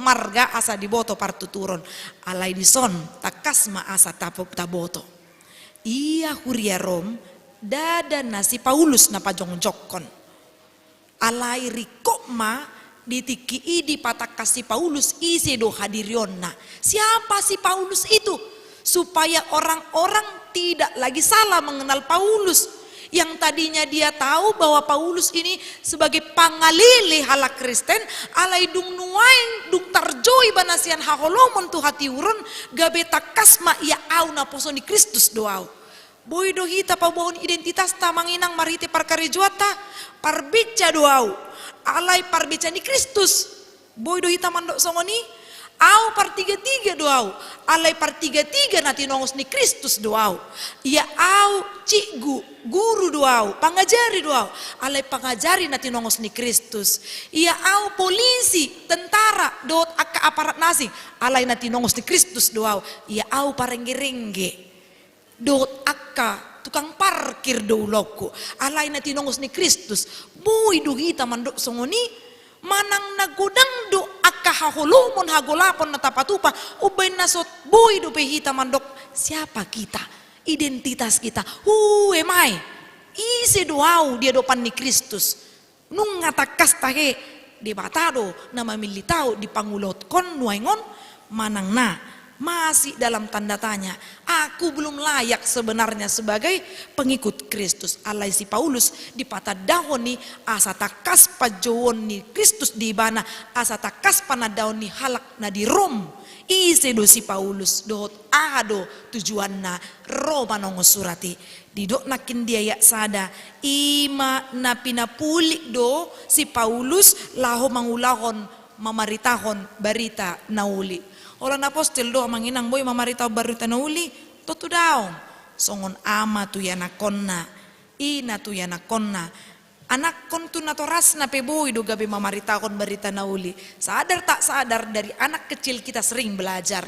marga asa diboto partuturon. Alai dison tangkas ma asa tapo-, taboto. Ia huria Rom, ndada na si Paulus na pajongjongkon. Alai ringkot ma di tingki i dipatangkas si Paulus ise do hadirionna. Siapa si Paulus itu? Supaya orang-orang tidak lagi salah mengenal Paulus. Yang tadinya dia tahu bahwa Paulus ini sebagai pangalele halak Kristen, alai dung nuaeng, dung tarjou ibana sian haholomon tu hatiuron, gabe tangkas ma ia au naposo ni Kristus do au. Boi do hita paboahon identitasta amang inang marhite parkarejoanta, parbinca do au, alai parbinca ni Kristus. Boi do hita mandok songon i, au partigatiga do au, alai partigatiga na tinongos ni Kristus do au. Ia au cikgu, guru do au, pangajari do au, alai pangajari na tinongos ni Kristus. Ia au polisi, tentara, dohot angka aparat na asing, alai na tinongos ni Kristus do au. Ia au parenggerengge dohot angka tukang parkir do ulaonku, alai na tinongos ni Kristus. Boi do hita mandok songon i, manang na godang do angka haholomon, hagolapon na tapatupa, umbaen na so boi dope hita mandok siapa kita, identitas kita, who am I? Ise do au di adopan ni Kristus? Nunga tangkas tahe, Debata do na mamillit au di pangulahotkon nuaeng on, manang na masih dalam tanda tanya, aku belum layak sebenarnya sebagai pengikut Kristus. Alai si Paulus dipatandahon i asa tangkas panjouon ni Kristus di ibana, asa tangkas panandahon ni halak na di Rom, ise do si Paulus dohot aha do tujuanna ro manongos surat i. Didok nangkin di ayat sada, i ma na pinapulik do si Paulus laho mangulahon, mamaritahon barita na uli. Holan apostel do amang inang boi mamaritahon barita na uli? Tontu daong. Songon ama tu ianakkonna, ina tu ianakkonna, anakkon tu natorasna pe boi do gabe mamaritahon barita na uli. Sadar tak sadar, dari anak kecil kita sering belajar.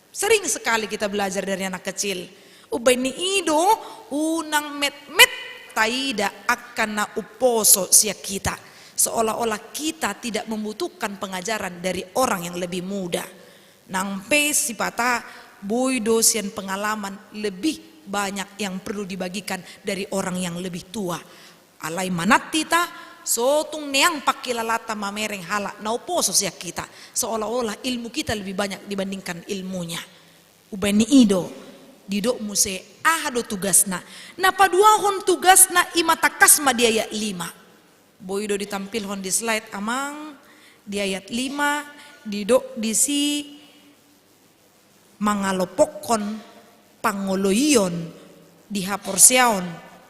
Sering sekali kita belajar dari anak kecil. Umbaen ni i do, unang metmet taida angka na umposo sian hita, seolah-olah kita tidak membutuhkan pengajaran dari orang yang lebih muda. Nang pe sipata boi do sian pengalaman lebih banyak yang perlu dibagikan dari orang yang lebih tua. Alai manat hita, so tung neang pangkilalanta mamereng halak na umposo sian hita, seolah-olah ilmu kita lebih banyak dibandingkan ilmunya. Umbaen ni i do, didok muse aha do tugasna. Na paduahon tugasna i ma tangkas ma di ayat lima. Boi do ditampilhon di slide amang, di ayat lima, didok disi mangalompokhon pangoloion di haporseaon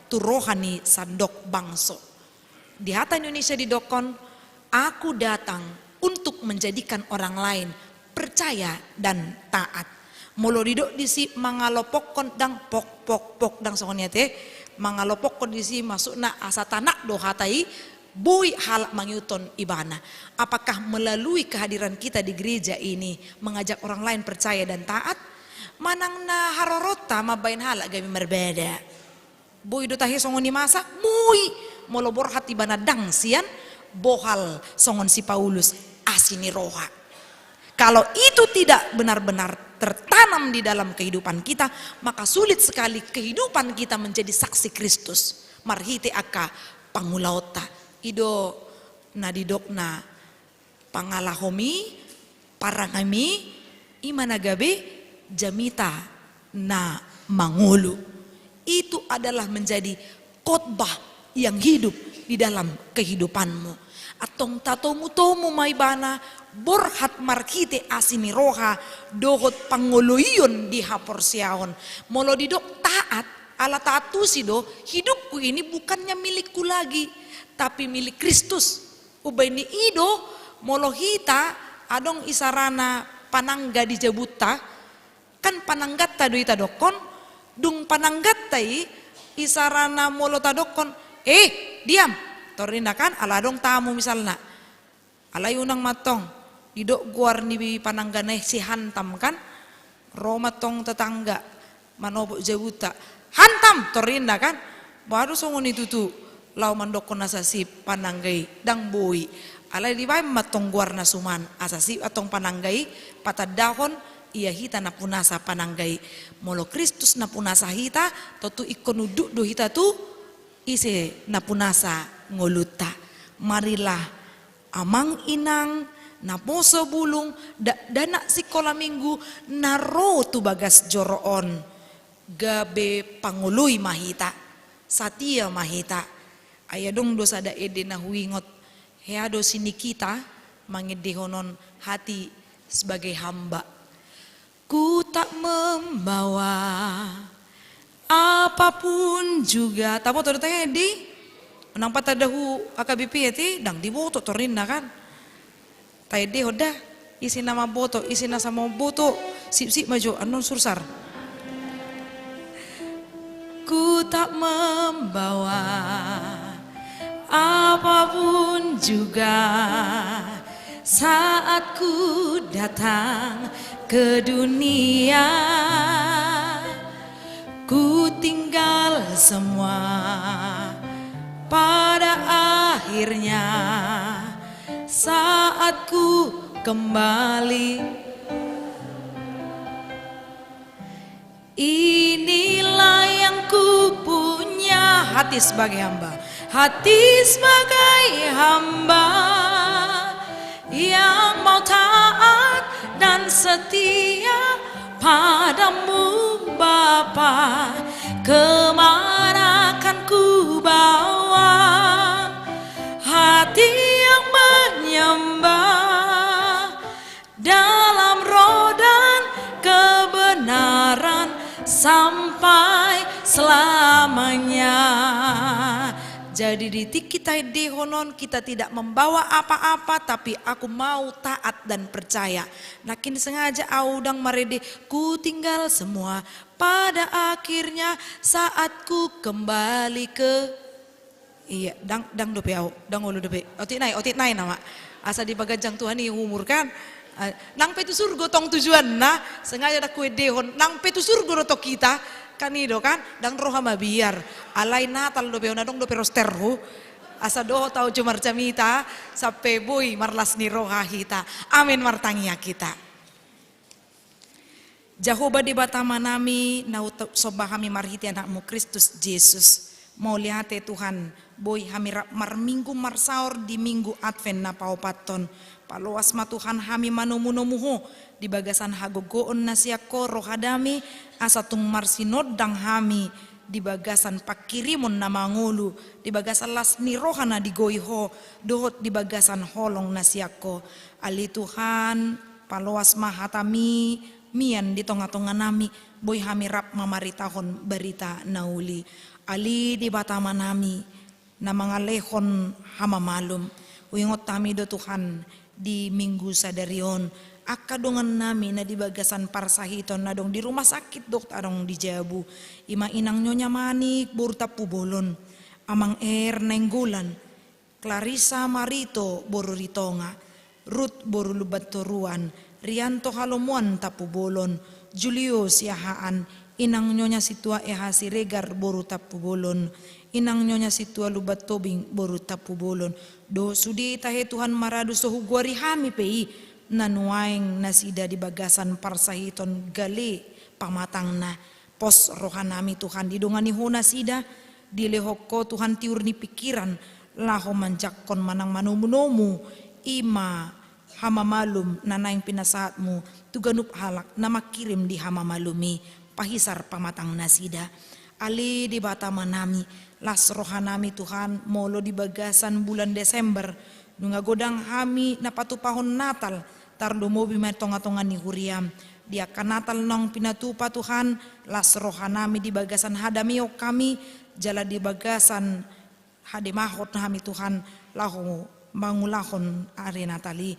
tu roha ni sandok bangso. Di hata Indonesia didokkon, aku datang untuk menjadikan orang lain percaya dan taat. Molo didok disi mangalompokhon, ndang pok, pok, pok, ndang songon i ate. Mangalompokhon disi maksudna asa tanat do hata i, boi halak mangihuthon ibana. Apakah melalui kehadiran kita di gereja ini mengajak orang lain percaya dan taat? Manang na haroronta mambaen halak gabe marbada? Boi do tahe songon i masa? Boi, molo borhat ibana ndang sian bohal songon si Paulus, asi ni roha. Kalau itu tidak benar-benar tertanam di dalam kehidupan kita, maka sulit sekali kehidupan kita menjadi saksi Kristus marhite angka pangulaonta. I do na didokna, pangalahomi, parangemi, i ma na gabe jamita na mangolu. Itu adalah menjadi khotbah yang hidup di dalam kehidupanmu. Antong tatomu-tomu ma ibana, borhat marhite asi ni roha dohot pangoloion di haporseaon. Molo didok taat, ala taat tusi do, hidupku ini bukannya milikku lagi, tapi milik Kristus. Umbaen ni i do, molo hita adong isarana panangga di jabunta, kan panangganta do i tadokkon, dung panangganta i, isarana molo tadokkon, eh, diam, torina kan, ala adong tamu misalna. Alai unang ma antong, didok goar ni pananggana i si Hantam kan, ro ma antong tetangga, manopot jabunta, Hantam, torina kan, boha do songon i tutu, laho mandokkon asa sip panangga i, ndang boi. Alai dibaen ma antong goarna suman, asa sip antong panangga i, patandahon ia hita napunasa panangga i. Molo Kristus napunasa hita, tontu ingkon unduk do hita tu ise napunasa ngolunta. Marilah amang inang, naposo bulung, dakdanak sikola minggu, na ro tu bagas joro on, gabe pangoloi ma hita, satia ma hita. Ai adong do sada ende na huingot, hea do si Nikita mangendehon on, hati sebagai hamba. Ku tak membawa apapun juga. Taboto do tahe di? Unang patanda hu H K B P ate, ndang diboto torina kan. Taendehon da. Ise na mamboto, ise na so mamboto. Sip-sip ma jo, annon sursar. Ku tak membawa apapun juga saat ku datang ke dunia. Ku tinggal semua pada akhirnya saat ku Kembali. Inilah yang kupunya, hati sebagai hamba, hati sebagai hamba yang mau taat dan setia padamu, Bapa, kemana akan ku bawa hati yang menyembah dalam roh dan kebenaran sampai selamanya. Jadi di tingki taendehon on, kita tidak membawa apa-apa, tapi aku mau taat dan percaya. Nangkin sengaja au ndang marende, ku tinggal semua pada akhirnya saat ku kembali ke Iya, ndang, ndang dope au, ndang olo dope. Otik nai, otik nai nama. Asa dipaganjang Tuhan i umur kan. Ah, nang pe tu surgo tong tujuanna, sengaja ndang huendehon, nang pe tu surgo do tong hita, kan i do kan, ndang roha mabiar. Alai Natal dope on, adong dope rosterhu. Asa dohot au jo marjamita, sampe boi marlas ni roha hita. Amen, martangiang hita. Jahowa Debata Amanami, na husomba hami marhite Anakmu Kristus Jesus. Mauliate Tuhan, boi hami rap marminggu marsaor di Minggu Advent na paopathon. Paloas ma Tuhan hami manomunomu Ho, di bagasan hagogoon na sian Ho, roha dame, asa tung marsinondang hami di bagasan pangkirimon na mangolu, di bagasan las ni roha na digoi Ho, dohot di bagasan holong na sian Ho. Ale Tuhan, paloas ma hataMi mian di tongatonganami, boi hami rap mamaritahon barita na uli. Ale Debata Amanami, na mangalehon hamamalum, huingot hami do Tuhan, di Minggu sadari on, angka dongannami na di bagasan parsahiton, na adong di rumah sakit dohot adong di jabu, i ma Inang Nyonya Manik boru Tampubolon, Amang Er Nainggolan, Clarissa Marito boru Ritonga, Rut boru Lumbantoruan, Rianto Halomoan Tampubolon, Julio Siahaan, Inang Nyonya Sintua Eha Siregar boru Tampubolon, Inang Nyonya Sintua Lumbantobing boru Tampubolon. Dohot sude tahe Tuhan maradu so hugoari hami pe i, na nuaeng nasida di bagasan parsahiton gale pamatangna. Pos rohanami Tuhan, didongani Ho nasida, dilehon Ho Tuhan tiur ni pingkiran, laho manjangkon manang manomunomu, i ma hamamalum na naeng pinasahatMu tu ganup halak na mangkirim di hamamalum i, pahisar pamatang nasida. Ale Debata Amanami, las rohanami Tuhan, molo di bagasan bulan Desember, nunga godang hami na patupahon Natal, tarlumobi ma tongatonga ni huriaM. Di angka Natal naung pinatupa Tuhan, las rohanami di bagasan hadameon hami, jala di bagasan hademahon hami Tuhan, laho mangulahon ari Natal i.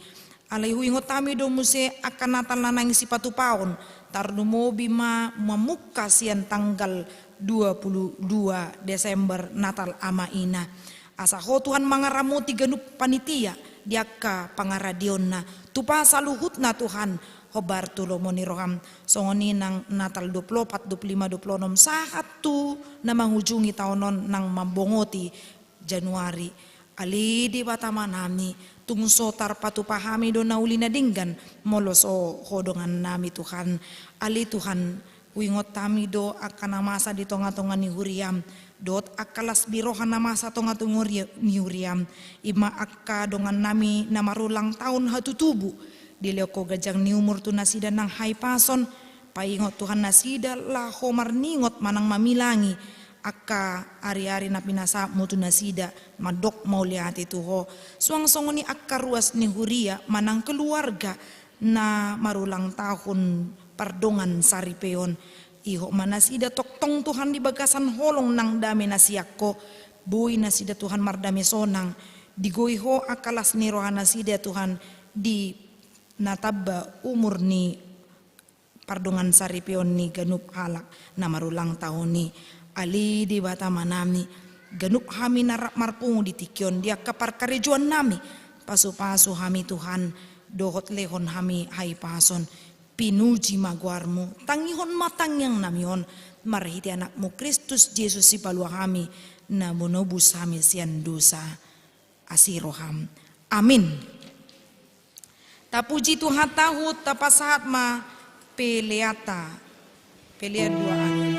Alai huingot hami do muse angka Natal na naeng sipatupaon, tarlumobi ma mamungka sian tanggal dua puluh dua Desember, Natal Ama Ina. Asa Ho Tuhan mangaramoti ganup panitia di angka pangaradeonna, tupa saluhutna Tuhan, hombar tu lomo ni rohaM. Songon i nang Natal dua puluh opat, dua puluh lima, dua puluh onom, sahat tu na mangujungi taon on nang mambongoti Januari. Ale Debata Amanami, tung so tarpatupa hami do na uli na denggan, molo so Ho dongannami Tuhan. Ale Tuhan, huingot hami do angka na masa di tongatonga ni huriaM, dohot angka las ni roha na masa tongatonga ri-, ni huriaM, i ma angka dongannami na marulang taon hatutubu, dilehon Ho ganjang ni umur tu nasida nang hahipason, paingot Tuhan nasida laho marningot manang mamilangi angka ariari na pinasahatMu tu nasida, mandok mauliate tu Ho. Suang songon i angka ruas ni huria manang keluarga na marulang tahun pardongan saripeon. Ihot ma nasida tongtong Tuhan di bagasan holong nang dame na sian Ho, boi nasida Tuhan mardame sonang, digoi Ho angka las ni roha nasida Tuhan di na tamba umur ni pardongan saripeon ni ganup halak na marulang tahun i. Ale Debata Amanami, ganup hami na rap marpungu di tingki on di angka parkarejoannami, pasupasu hami Tuhan, dohot lehon hami hahipason. Pinuji ma goarMu, tangihon ma tangiangnami on, marhite AnakMu Kristus Jesus Sipalua hami, na monobus hami sian dosa. Asi rohaM. Amin. Tapuji Tuhanta, huhut tapasahat ma peleanta. Pelean dua angin.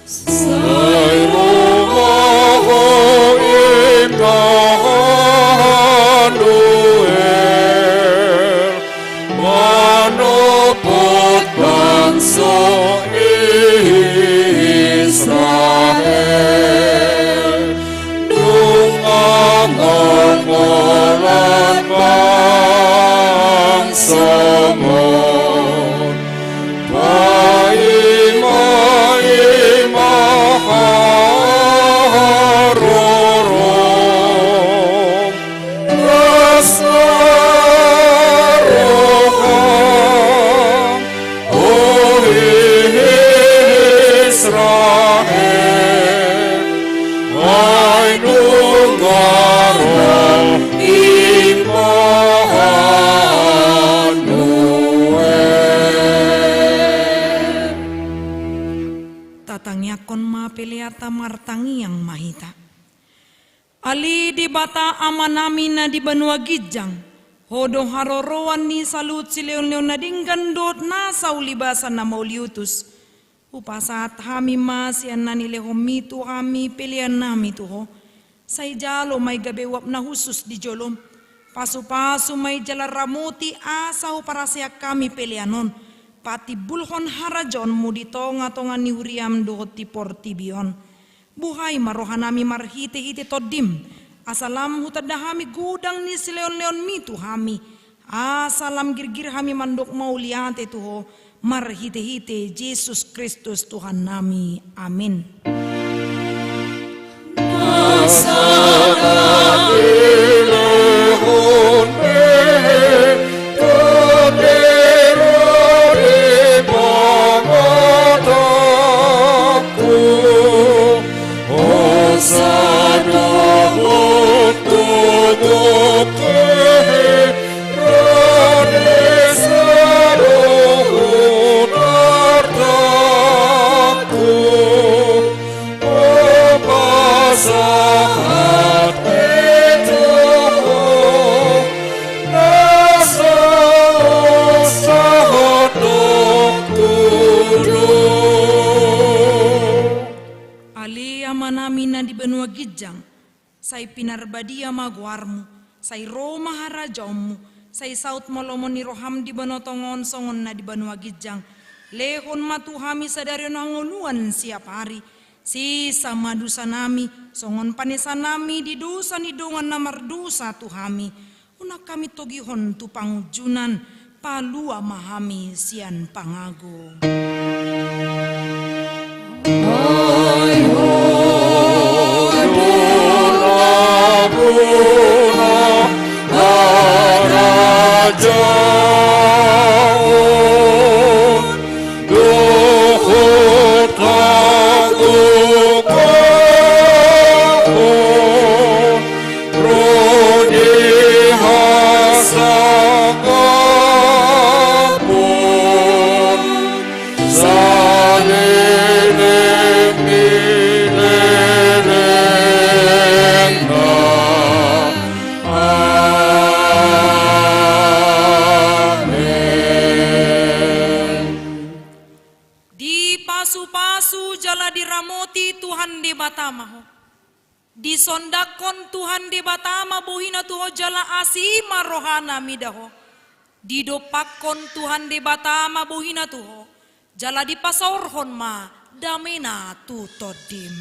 Sai ro ma Ho, Immanuel, manopot bangso Israel. Nunga mangolat bangsoMu, paima-ima harorom, las ma roham, o Israel, ai nunga ro Immanuel. Tatangiangkon ma peleanta, martangiang ma hita. Ale Debata Amanami na di banua ginjang, Ho do haroroan ni saluhut silehon-lehon na denggan dohot nasa ulibasa na mauliutus. Hupasahat hami ma sian na nilehonMi tu hami peleannami tu Ho. Sai jalo ma i gabe uap na hushus di joloM. Pasu-pasu ma i jala ramoti asa huparaseak hami pelean on patimbulhon harajaonMu di tonga-tonga ni huriaM dohot di portibi on. Buhai ma rohanami marhite-hite TondiM, asa lam hutanda hami godang ni silehon-lehonMi tu hami, asa lam girgir hami mandok mauliate tu Ho, marhite-hite Jesus Kristus Tuhannami. Amen. Ale Amanami na di banua ginjang, sai pinarbadia ma goarMu, sai ro ma harajaonMu, sai saut ma lomo ni rohaM di banua tonga on songon na di banua ginjang. Lehon ma tu hami sadari on hangoluan siapari. Sesa ma dosanami, songon panesanami di dosa ni dongan na mardosa tu hami. Unang hami togihon tu pangunjunan, palua ma hami sian pangago. Ai Ho do ramuna harajaon dohot hagogoon, ro di hasangapon saleleng ni lelengna. Amen. Dipasu-pasu jala diramoti Tuhan Debata ma ho. Disondangkon Tuhan Debata ma bohiNa tu ho jala asi ma rohaNa mida ho. Didompakkon Tuhan Debata ma bohiNa tu ho, jala dipasaorhon ma dameNa tu tondim.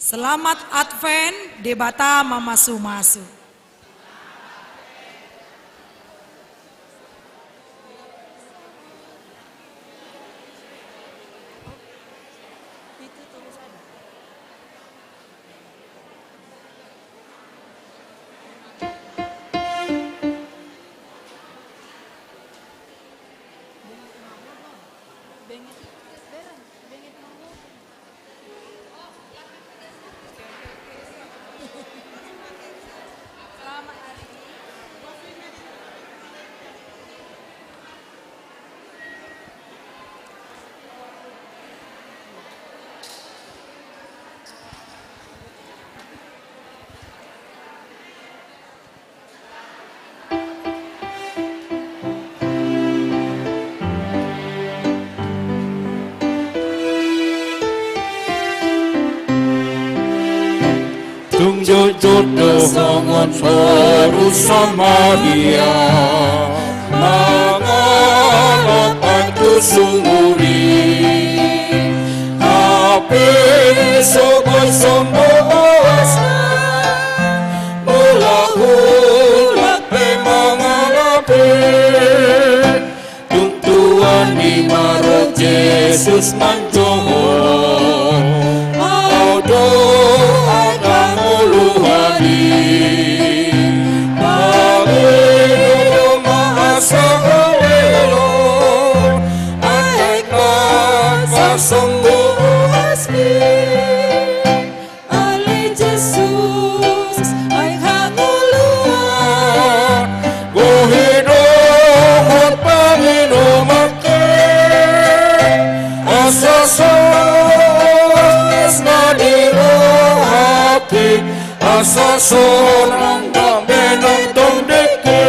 Selamat Advent, Debata mamasu-masu. Tung jotjot do songon boru Samaria, mangalap tu sumur i. Hape so boi sombong boasna, molo huhut pe mangalap i. Tung tuan i ma ro Jesus manjou, ahu do angka ngolu hami. Pabege do ma asa holelo, angka i ma pasombu boasmi. Ale Jesus, aek hangoluan, bohi dohot pangidoman i, asa so las na di rohangki, asa so rongga benang tong dengke.